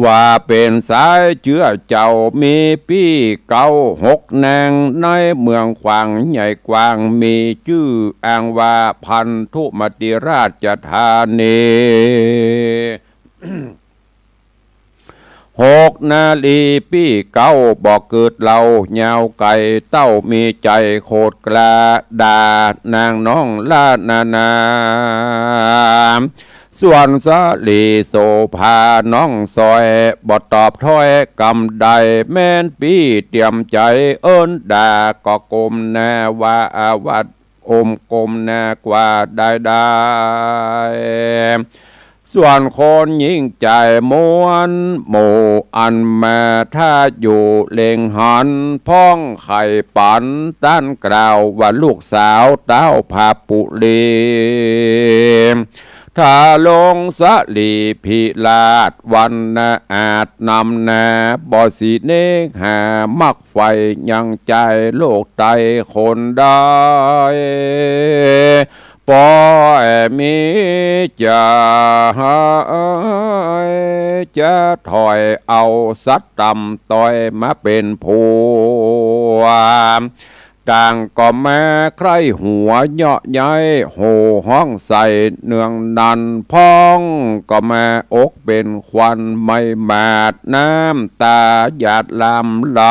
ว่าเป๋นสายเจื้อเจ้า มีปี้เก๊าหกนาง ในเมืองขวางใหญ่กว้าง มีจื้ออ้างว่าพันธุมติราชธานี หกนารีปี้เก๊าบ่เกิดเล่า ยาวไก๋เต้ามีใจ๋โขดกล้า ด่านางน้องล้านานา ส่วนสาลีโสภาน้องสอย บ่ตอบถ้อยกำใด แม่นปี้เตียมใจ๋เอิ้นด่า ก็ก้มหน้าว่าอาวัต อมก้มหน้ากว่าได้ได้ ส่วนคนญิงใจ๋มวลหมู่ อันมาถ้าอยู่เล็งหัน พ่องใค่ปันต้านกล่าวว่า ลูกสาวเต้าพาปุรี ทาลงสาลีพิราช วรรณะอาจนำหน้า บ่สิเนกหามักใฝ่ยังใจ๋โลกใต้คนใด ปอยมีใจ๋จะถอยเอาสัตว์ต่ำต้อยมาเป๋นผัว ต่างก็มาใคร่หัวเยาะเย้ย โห่ฮ้องใส่เนืองนัน พ่องก็มาอกเป๋นควัน ไม่หมาดน้ำตาหยาดลำไหล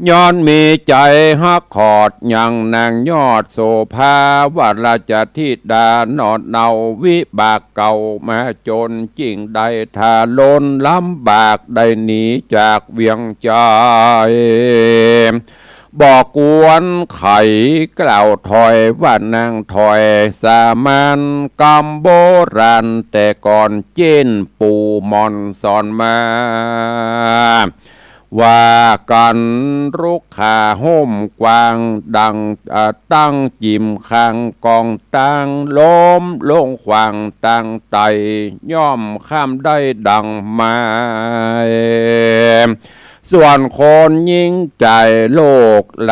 ย้อนมีใจ๋ฮักขอดยังนางยอดโสภา ว่าราชธิดาหนอดเหนาวิบากเก่ามาจน จึ่งได้ทาลนลำบาก ได้หนีจากเวียงจันทน์ บ่ควรใค่กล่าวถ้อยว่านางถ้อยสามัญ กำโบราณแต่ก่อน เจ้นปู่หม่อนสอนมา ว่ากั๋นลุกขาฮ่มกว้างดัง อ่า ตั้งจิ่มข้างกองตั้ง ล้มลงขว้างตั้งไต ย่อมข้ามได้ดังไม้ ส่วนคนญิงใจ๋โลกแล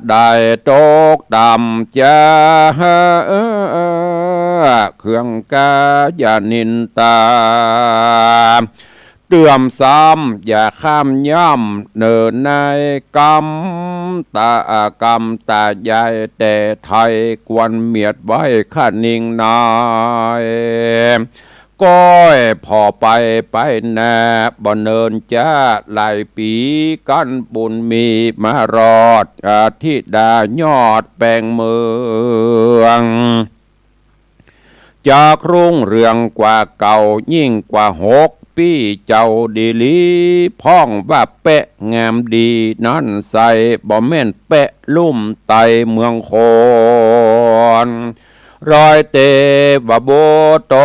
ได้ตกต่ำ จะเคืองกาอย่านินตา เตื้อมซ้ำอย่าข้ามย่ำ เนินในกำตา กำตาใหญ่แต่ไทย ควรเมียดไว้คะนิงน้อย ก้อยผ่อไปไปนา บ่เนินจ้าหลายปี๋ กั้นบุญมีมารอด อ่า ธิดายอดแปงเมือง จักรุ่งเรืองกว่าเก่า ยิ่งกว่าหกปี๋เจ้าดีหลี พ่องว่าแป๊ะงามดีนั้นใส่ บ่แม่นแป๊ะลุ่มไตเมืองคน ร้อยเตวบุตรต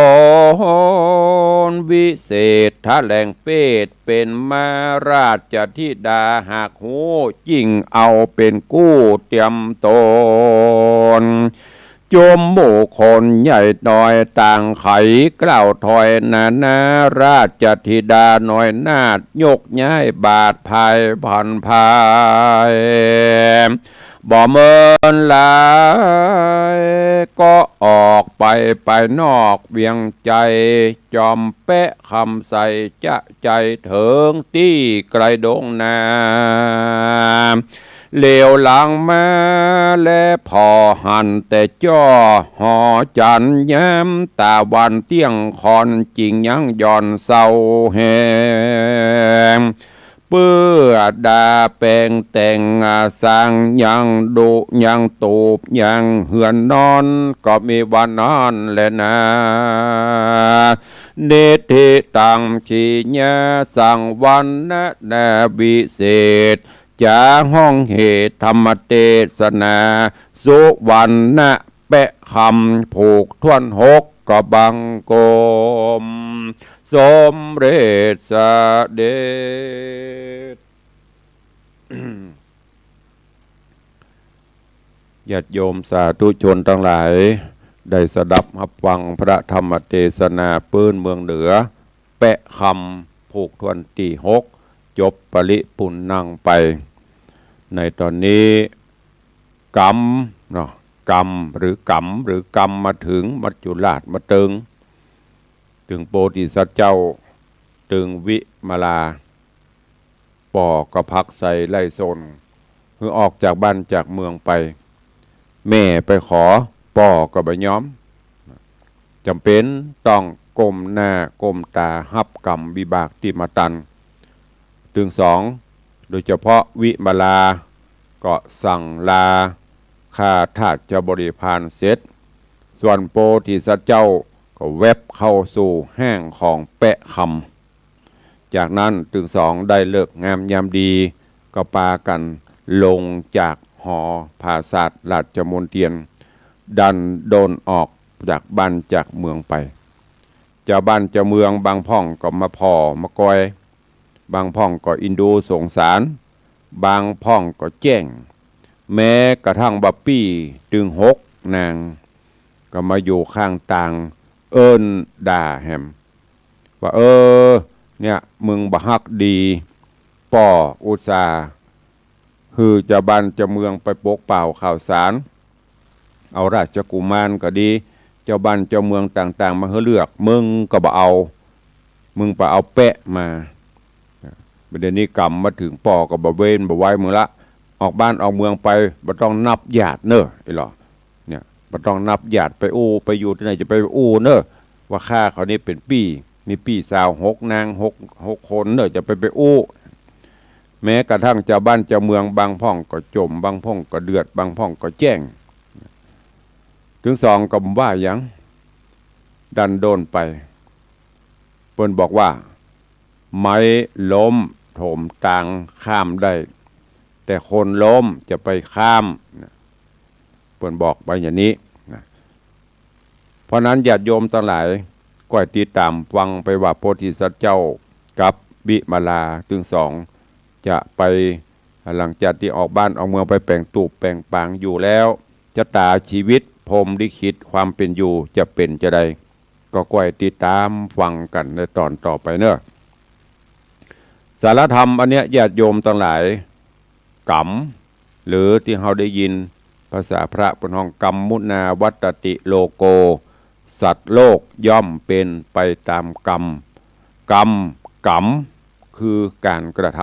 นวิเศษ ทะแหลงเพศเป๋นมาราชธิดา หากฮู้ยิ่งเอาเป๋นกู้เตียมตน จุมหมู่คนใหญ่น้อยต่างไขกล่าวถอยนานา ราชธิดาน้อยนาถยกย้ายบาทพายผันพาย บ่เมินหลาย ก็ออกไปไปนอกเวียงไชย จอมแปะคำใสจะไชยเถิงตี้ไกลดงนา เหลียวหลังมาแลผ่อหันแต่จ้อหอจันทร์ ยามตะวันเตี้ยงค่อน จิ่งยังหย่อนเศร้าแฮง เปื้อดาแป๋งแต่งสร้าง ยังดุยังตูบยังเฮือนนอน ก็มีวันนั้นแลนา นิธิตัง ขีญาสังวรรณนาวิเศษ จ๋าฮ้องเหตุธรรมเตสนา สุวรรณแปะคำผูกถ้วนหก ก็บังคมสมเร็จเสด็จ ญาติโยมสาธุชนตังหลาย ได้สดับฮับฟังพระธรรมเตสนาปื้นเมืองเหนือ แปะคำผูกถ้วนตี้หก จบปริปุณณังไป ในต๋อนนี้ กำ เนาะ กำ หรือกำ หรือกำมาเถิงมัจจุราชมาเติง เถิงโพธิสัตว์เจ้า เถิงวิมลา ป้อก็ผลักไสไล่ส้น หื้อออกจากบ้านจากเมืองไป แม่ไปขอ ป้อก็บ่ยอม จ๋ำเป๋นต้องก้มหน้าก้มต๋าฮับกรรมวิบากตี้มาตัน เถิงสอง โดยเฉพาะวิมลา ก็สั่งลาข้าทาสเจ้าบริพารเสร็จ ส่วนโพธิสัตว์เจ้าก็แว็บเข้าสู่ห้างของแปะคำ จากนั้นเถิงสองได้ฤกษ์งามยามดี ก็ปากั๋นลงจากหอผาสาทราชมณเฑียร ดันด้นออกจากบ้านจากเมืองไป เจ้าบ้านเจ้าเมืองบางพ่องก็มาผ่อมาก้อย บางพ่องก็อินดูสงสาร บางพ่องก็แจ้ง แม้กระทั่งว่าปี้เถิงหกนาง ก็มาอยู่ข้างตาง เอิ้นด่าแหม ว่า เออ เนี่ย มึงบ่ฮักดี ป้ออุตส่าห์หื้อเจ้าบ้านเจ้าเมืองไปปกเป่าข่าวสาร เอาราชกุมารก็ดี เจ้าบ้านเจ้าเมืองต่างๆ มาหื้อเลือก มึงก็บ่เอา มึงไปเอาแปะมา บ่าเดี่ยวนี้กรรมมาเถิง ป้อก็บ่เว้นบ่ไว้มึงละ ออกบ้านออกเมืองไป บ่ต้องนับญาติเน่อ ไอ้หล่อ เนี่ย บ่ต้องนับญาติไปอู้ ไปอยู่ตี้ไหนจะไปอู้เน่อ ว่าข้าเขานี่เป๋นปี้ มีปี้สาวหกนาง หก หกคนเน่อ จะไป ไปอู้ แม้กระทั่งเจ้าบ้านเจ้าเมืองบางพ่องก็จ่ม บางพ่องก็เดือด บางพ่องก็แจ้ง เถิงสองก็บ่ว่าหยัง ดันด้นไป เปิ้นบอกว่า ไม้ล้มถมตางข้ามได้ แต่คนล้มจะไปข้าม เปิ้นบอกไว้อย่างนี้นะ เพราะนั้นญาติโยมตังหลาย ก้อยติดต๋ามฟังไปว่าโพธิสัตว์เจ้ากับวิมลาเถิงสองจะไป หลังจากตี้ออกบ้านออกเมืองไปแป๋งตูบแป๋งปางอยู่แล้ว จะต๋าชีวิตพรหมลิขิตความเป๋นอยู่จะเป๋นจาใด ก็ก้อยติดต๋ามฟังกั๋นในต๋อนต่อไปเน่อ สารธรรมอันเนี้ยญาติโยมตังหลาย กรรม หรือตี้เฮาได้ยินภาษาพระเปิ้นฮ้อง กัมมุนาวัตติโลโก สัตว์โลกย่อมเป๋นไปต๋ามกรรม กรรม ก๋รรม คือก๋านกระท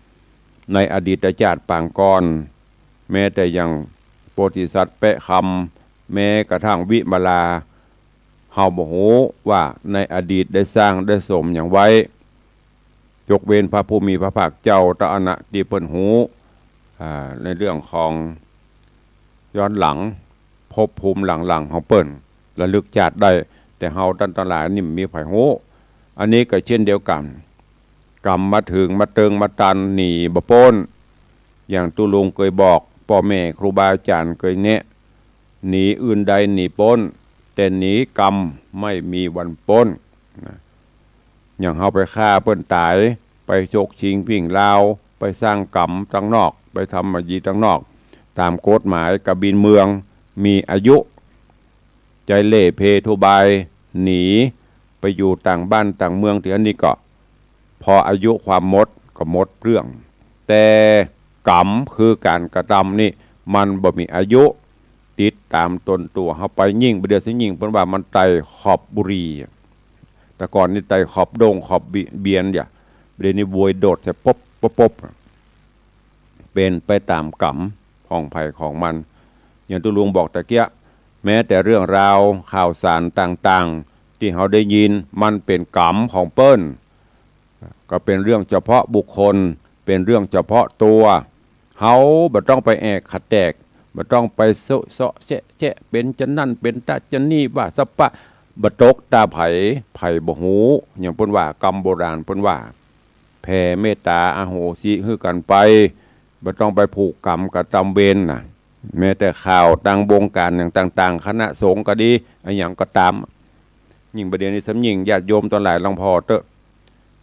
ำ ในอดีตจาติปางก่อน แม้แต่อย่างโพธิสัตว์แปะคำ แม้กระทั่งวิมลา เฮาบ่ฮู้ว่าในอดีตได้สร้างได้สมหยังไว้ ยกเว้นพระผู้มีพระภาคเจ้าเต้าอั้นนะตี้เปิ้นฮู้ อ่า ในเรื่องของย้อนหลัง ภพภูมิหลังๆ ของเปิ้น ระลึกจาติได้ แต่เฮาต้านตังหลายนี่บ่มีใผฮู้ อันนี้ก็เช่นเดียวกั๋น กรรมมาเถิงมาเติงมาตัน หนีบ่ป๊น อย่างตุ๊ลุงเกยบอก ป้อแม่ครูบาอาจ๋ารย์เกยแนะ หนีอื่นใดหนีป๊น แต่หนีกรรมไม่มีวันป๊น นะ อย่างเฮาไปฆ่าเปิ้นต๋าย ไปฉกชิงวิ่งราว ไปสร้างกรรมตังนอก ไปทำอดีตตังนอก ต๋ามกฎหมายกบินเมือง มีอายุ ใจ๊เล่เพทุบายหนีไปอยู่ต่างบ้านต่างเมือง ตี้อันนี้ก็ พออายุความหมดก็หมดเรื่อง แต่กรรมคือก๋านกระตำนี่ มันบ่มีอายุ ติดต๋ามตนตั๋วเฮาไป ยิ่งบ่าเดี่ยวสิยิ่งเปิ้นว่ามันไต่ขอบบุรี แต่ก่อนนี่ไต่ขอบดงขอบเบียน บ่าเดี่ยวนี้โวยโดดใส่ปบปบปบ เป๋นไปต๋ามกรรมของใผของมัน อย่างตุ๊ลุงบอกตะเกียะ แม้แต่เรื่องราวข่าวสารต่างๆ ตี้เฮาได้ยิน มันเป๋นกรรมของเปิ้น ก็เป๋นเรื่องเฉพาะบุคคล เป๋นเรื่องเฉพาะตั๋ว เฮาบ่ต้องไปแอกขะแตก บ่ต้องไปเซาะเซาะแซะแซะ เป๋นจะนั้นเป๋นตะจะนี้ ว่าสะปะ บ่ตกต๋าใผ ใผบ่ฮู้ อย่างเปิ้นว่ากำโบราณเปิ้นว่า แผ่เมตต๋าอโหสิหื้อกั๋นไป บ่ต้องไปผูกกรรมกระตำเวรน่ะ แม้แต่ข่าวตางวงก๋านอย่างต่างๆ คณะสงฆ์ก็ดี อะหยังก็ต๋าม ยิ่งบ่าเดี่ยวนี้ซ้ำยิ่งญาติโยมตังหลายลองผ่อเต๊อะ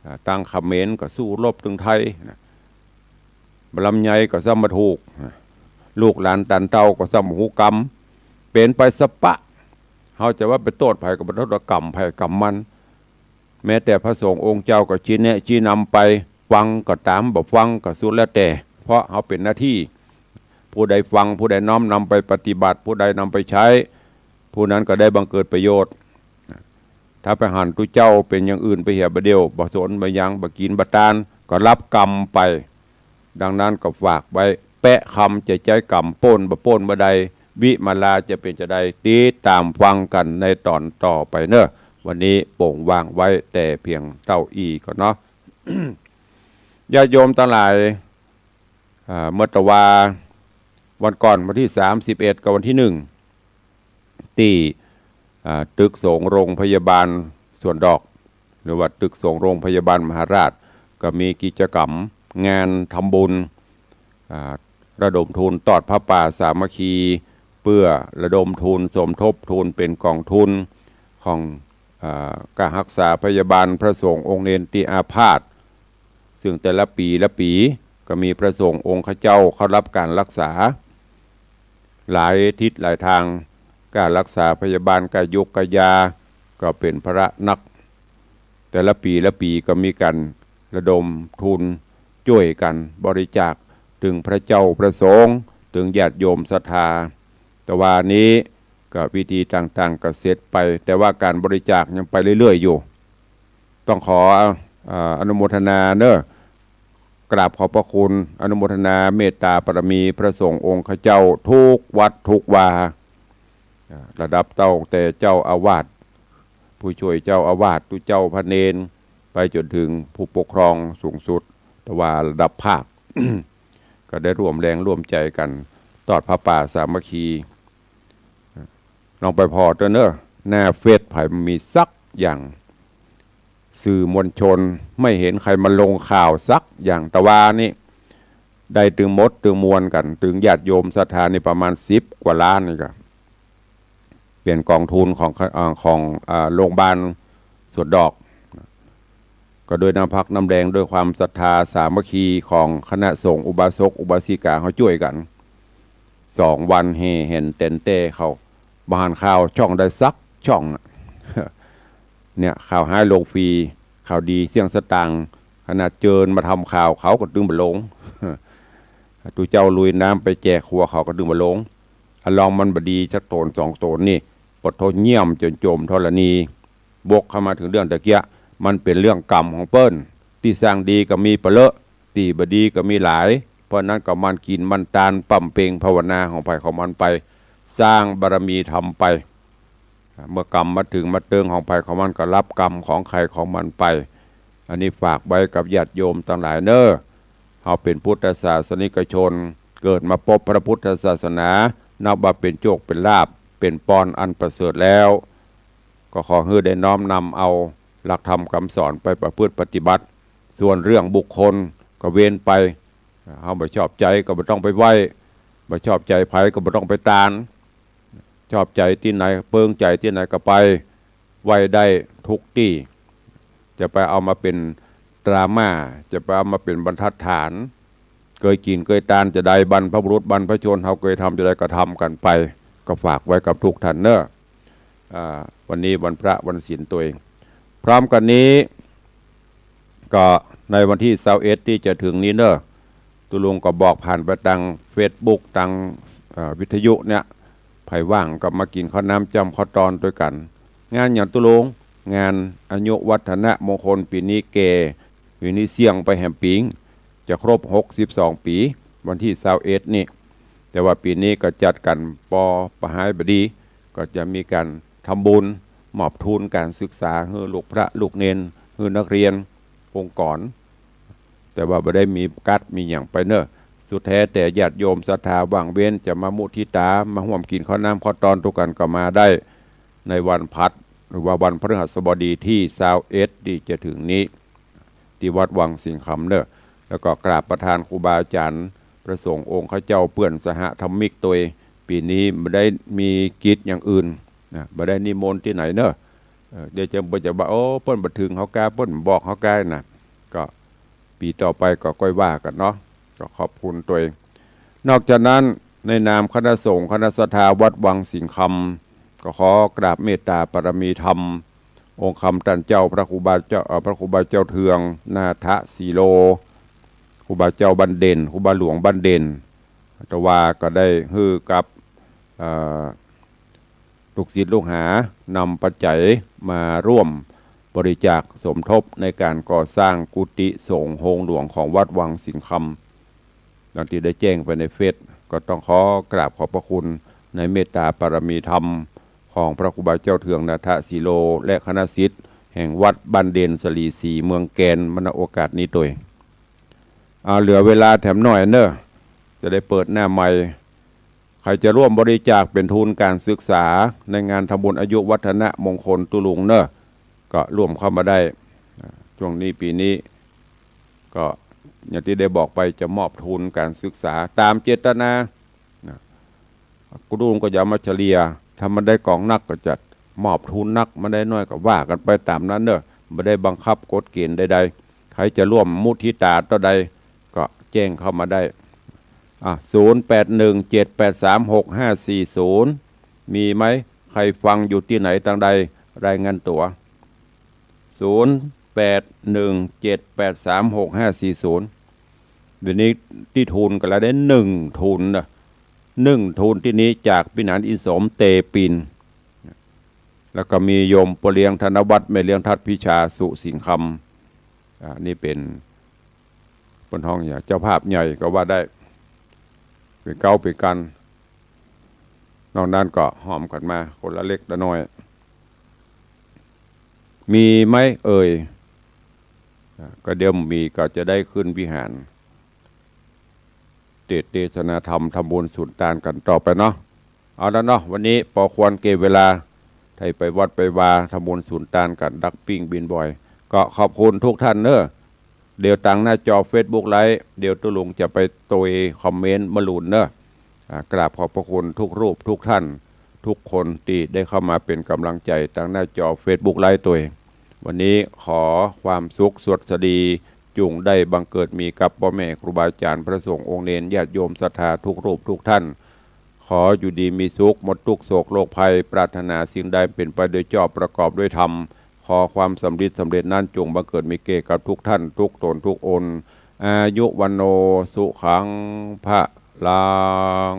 อ่า ตางเขมรก็สู้รบตึงไทยนะ บ่าลำไยก็ซ้ำบ่ถูกนะ ลูกหลานตันเต้าก็ซ้ำบ่ฮู้กำ เป๋นไปสะปะ เฮาจะว่าไปโต้ษใผก็บ่โต้ษ กรรมใผกรรมมัน แม้แต่พระสงฆ์องค์เจ้าก็ชี้แนะชี้นำไป ฟังก็ต๋าม บ่ฟังก็สุดแล้วแต่ เพราะเฮาเป๋นหน้าตี้ ผู้ใดฟัง ผู้ใดน้อมนำไปปฏิบัติ ผู้ใดนำไปใจ๊ ผู้นั้นก็ได้บังเกิดประโยชน์ ถ้าไปหันตุ๊เจ้าเป๋นอย่างอื่นไปเหียบ่าเดี่ยว บ่สนบ่หยัง บ่กิ๋นบ่ตาน ก็ฮับกรรมไป ดังนั้นก็ฝากไว้ แปะคำจะใจ๊กรรม ป๊นบ่ป๊นบ่ใด วิมาลาจะเป๋นจะใด ติดต๋ามฟังกั๋นในต๋อนต่อไปเนาะ วันนี้โป่งวางไว้แต่เพียงเต้าอี้ก่อนเนาะ ญาติโยมตังหลาย อ่า เมื่อตะวาวันก่อน วันตี้สามสิบเอ็ดกับวันตี้หนึ่ง ตี้ อ่า ตึกสงฆ์โรงพยาบาลสวนดอก หรือว่าตึกสงฆ์โรงพยาบาลมหาราช ก็มีกิจกรรมงานทำบุญ อ่า ระดมทุนตอดผ้าป่าสามัคคี เปื้อระดมทุนสมทบทุนเป๋นก๋องทุนของ อ่า ก๋านฮักษาพยาบาลพระสงฆ์องค์เณรตี้อาพาธ ซึ่งแต่ละปี๋ละปี๋ก็มีพระสงฆ์องค์ข้าเจ้าเข้าฮับก๋านฮักษา หลายทิศหลายตาง ก๋านฮักษาพยาบาล ก๋านยุกก๋านยา ก็เป๋นภาระหนัก แต่ละปี๋ละปี๋ก็มีก๋านระดมทุนจ้วยกั๋นบริจาค เถิงพระเจ้าพระสงฆ์ เถิงญาติโยมศรัทธา ตะวานี้ก็พิธีต่างๆ ก็เสร็จไป แต่ว่าก๋านบริจาคยังไปเรื่อยๆ อยู่ ต้องขอ อ่า อนุโมทนาเนาะ กราบขอบพระคุณ อนุโมทนาเมตต๋าบารมีพระสงฆ์องค์ข้าเจ้าทุกวัดทุกวา อ่า ระดับตั้งแต่เจ้าอาวาส ผู้ช่วยเจ้าอาวาส ตุ๊เจ้าพระเณร ไปจ๋นเถิงผู้ปกครองสูงสุด ตะวาระดับภาค ก็ได้ร่วมแรงร่วมใจ๋กั๋น ตอดผ้าป่าสามัคคี ลองไปผ่อเต๊อะเนาะ หน้าเฟซใผบ่มีสักอย่าง สื่อมวลชนไม่เห็นใครมาลงข่าวสักอย่าง ตะวานี้ได้เถิงหมดเถิงมวลกั๋น เถิงญาติโยมศรัทธานี่ประมาณสิบกว่าล้านนี่ก็ เป๋นก๋องทุนของ อ่า ของ อ่า โรงพยาบาลสวนดอก ก็โดยน้ำพักน้ำแรง โดยความศรัทธาสามัคคีของคณะสงฆ์อุบาสกอุบาสิกาเฮาจ้วยกั๋น สองวันแห่แหนแต๋นแต้เข้า บ่หันข่าวช่องใดสักช่องน่ะ เนี่ย ข่าวฮ้ายลงฟรี ข่าวดีเสี้ยงสตางค์ ขนาดเจิญมาทำข่าวเขาก็ตึงบ่ลง ตุ๊เจ้าลุยน้ำไปแจกครัวเขาก็ตึงบ่ลง อะลองมันบ่ดีสักโตนสองโตนนี่ ปะโทเยี่ยมจ๋นโจมธรณี วกเข้ามาเถิงเรื่องตะเกียะ มันเป๋นเรื่องกรรมของเปิ้น ตี้สร้างดีก็มีปะเลอะ ตี้บ่ดีก็มีหลาย เพราะนั้นก็หมั่นกิ๋นหมั่นตาน บำเพ็งภาวนาของใผของมันไป สร้างบารมีธรรมไป เมื่อกรรมมาเถิงมาเติงของใผของมันก็ฮับกรรมของใผของมันไป อันนี้ฝากไว้กับญาติโยมตังหลายเนาะ เฮาเป๋นพุทธศาสนิกชน เกิดมาปบพระพุทธศาสนา นับว่าเป๋นโชคเป๋นลาภ เป๋นปอนอันประเสริฐแล้ว ก็ขอหื้อได้น้อมนำเอาหลักธรรมคำสอนไปประพฤติปฏิบัติ ส่วนเรื่องบุคคลก็เว้นไป เฮาบ่ชอบใจ๋ก็บ่ต้องไปไหว้ บ่ชอบใจ๋ใผก็บ่ต้องไปตาน ชอบใจ๋ตี้ไหน เปิงใจ๋ตี้ไหนก็ไปไหว้ได้ทุกตี้ จะไปเอามาเป๋นตราม่า จะไปเอามาเป๋นบรรทัดฐาน เกยกิ๋นเกยตานจะใด บรรพบุรุษบรรพชนเฮาเกยทำจะใดก็ทำกั๋นไป ก็ฝากไว้กับทุกท่านเนาะ อ่า วันนี้วันพระวันศีลตวย พร้อมกั๋นนี้ ก็ในวันตี้ซาวเอ็ดตี้จะเถิงนี้เน่อ ตุ๊ลุงก็บอกผ่านไปตาง เฟซบุ๊ก ตาง เอ่อ วิทยุเนี่ย ใผว่างก็มากิ๋นข้าวน้ำจ้ำข้าวตอนตวยกั๋น งานหยังตุ๊ลุง งานอายุวัฒนมงคล ปี๋นี้แก่ ปี๋นี้เสี้ยงไปแหมปี๋ จะครบหกสิบสองปี๋ วันตี้ซาวเอ็ดนี่ แต่ว่าปี๋นี้ก็จัดกั๋นปอประหายบดี ก็จะมีก๋านทำบุญ มอบทุนก๋านศึกษาหื้อลูกพระลูกเณร หื้อนักเรียน องค์กร แต่ว่าบ่ได้มีการ์ดมีหยังไปเน่อ สุดแท้แต่ญาติโยมศรัทธาว่างเว้นจะมามุทิตา มาฮ่วมกิ๋นข้าวน้ำข้าวตอนตวยกั๋นก็มาได้ ในวันพัด หรือว่าวันพฤหัสบดีตี้ซาวเอ็ดตี้จะเถิงนี้ ตี้วัดวังสิงห์คำเน่อ แล้วก็กราบประทานครูบาอาจ๋ารย์ พระสงฆ์องค์ข้าเจ้าเปื้อนสหธรรมิกตวย ปี๋นี้บ่ได้มีกิจอย่างอื่นนะ บ่ได้นิมนต์ตี้ไหนเน่อ เอ่อ เดี๋ยวจะ บ่จะว่า โอ้ เปิ้นบ่เถิงเฮากา เปิ้นบอกเฮากานะ ก็ปี๋ต่อไปก็ก้อยว่ากั๋นเนาะ ก็ขอบคุณตวย นอกจากนั้นในนามคณะสงฆ์คณะศรัทธาวัดวังสิงห์คำ ก็ขอกราบเมตตาปารมีธรรม องค์คำต้านเจ้าพระครูบาเจ้า เอ่อ พระครูบาเจ้าเทือง นาถสีโล ครูบาเจ้าบ้านเด่น ครูบาหลวงบ้านเด่น อาตมาก็ได้หื้อกับ เอ่อ ลูกศิษย์ลูกหานำปัจจัยมาร่วมบริจาคสมทบในการก่อสร้างกุฏิสงฆ์โฮงหลวงของวัดวังสิงห์คำ ดังตี้ได้แจ้งไปในเฟซ ก็ต้องขอกราบขอบพระคุณในเมตตาปารมีธรรมของพระครูบาเจ้าเทืองนาถสีโล และคณะศิษย์แห่งวัดบ้านเด่นสลีศรีเมืองแกน มา ณ โอกาสนี้ตวย อ่า เหลือเวลาแถมหน่อยเน่อ จะได้เปิดหน้าไมค์ ใผจะร่วมบริจาคเป๋นทุนก๋านศึกษาในงานทำบุญอายุวัฒนมงคลตุ๊ลุงเน่อ ก็ร่วมเข้ามาได้ อ่า ช่วงนี้ปี๋นี้ ก็อย่างตี้ได้บอกไปจะมอบทุนก๋านศึกษาต๋ามเจตนา นะ ตุ๊ลุงก็จะเอามาเฉลี่ย ถ้ามันได้กองนักก็จะมอบทุนนัก มันได้น้อยก็ว่ากั๋นไปต๋ามนั้นเน่อ บ่ได้บังคับกฎเกณฑ์ใดๆ ใผจะร่วมมุทิตาเต้าใดก็แจ้งเข้ามาได้ อ่ะ ศูนย์แปดหนึ่งเจ็ดแปดสามหกห้าสี่ศูนย์ มีไหม ใผฟังอยู่ตี้ไหนตางใด รายงานตั๋ว ศูนย์แปดหนึ่งเจ็ดแปดสามหกห้าสี่ศูนย์ เดี๋ยวนี้ตี้ทุนก็แล้วได้หนึ่งทุนเน่อ หนึ่งทุนตี้นี้จากปี้หนานอินสมเตปิน แล้วก็มีโยมป้อเลี้ยงธนวัฒน์ แม่เลี้ยงทัดพิชาสุสิงห์คำ อ่า นี่เป๋น เปิ้นฮ้องหยัง เจ้าภาพใหญ่ก็ว่าได้ เป๋นเก๊าเป๋นกั๋น นอกนั้นก็ฮ่อมกั๋นมาคนละเล็กละน้อย มีไหมเอ่ย อ่า ก็เดี๋ยวมีก็จะได้ขึ้นวิหาร เตสน์เตสนาธรรม ทำบุญสุนตานกั๋นต่อไปเนาะ เอาละเนาะ วันนี้ปอควรแก่เวลา ใผไปวัดไปวา ทำบุญสุนตานกั๋นดักปิ้งบินบ่อย ก็ขอบคุณทุกท่านเน่อ เดี๋ยวตางหน้าจอเฟซบุ๊กไลฟ์ เดี๋ยวตุ๊ลุงจะไปตวยคอมเมนต์มะลูนเน่อ อ่า กราบขอบพระคุณทุกรูปทุกท่าน ทุกคนตี้ได้เข้ามาเป๋นก๋ำลังใจ๋ตางหน้าจอเฟซบุ๊กไลฟ์ตวย วันนี้ขอความสุขสวัสดี จุ่งได้บังเกิดมีกับป้อแม่ครูบาอาจ๋ารย์ พระสงฆ์องค์เณร ญาติโยมศรัทธาทุกรูปทุกท่าน ขออยู่ดีมีสุข หมดทุกข์โศกโรคภัย ปรารถนาสิ่งใดเป๋นไปโดยชอบประกอบด้วยธรรม ขอความสำริดสำเร็จนั้นจุ่งบังเกิดมีแก่กับทุกท่านทุกต๋นทุกองค์ อายุวัณโณสุขังพะลัง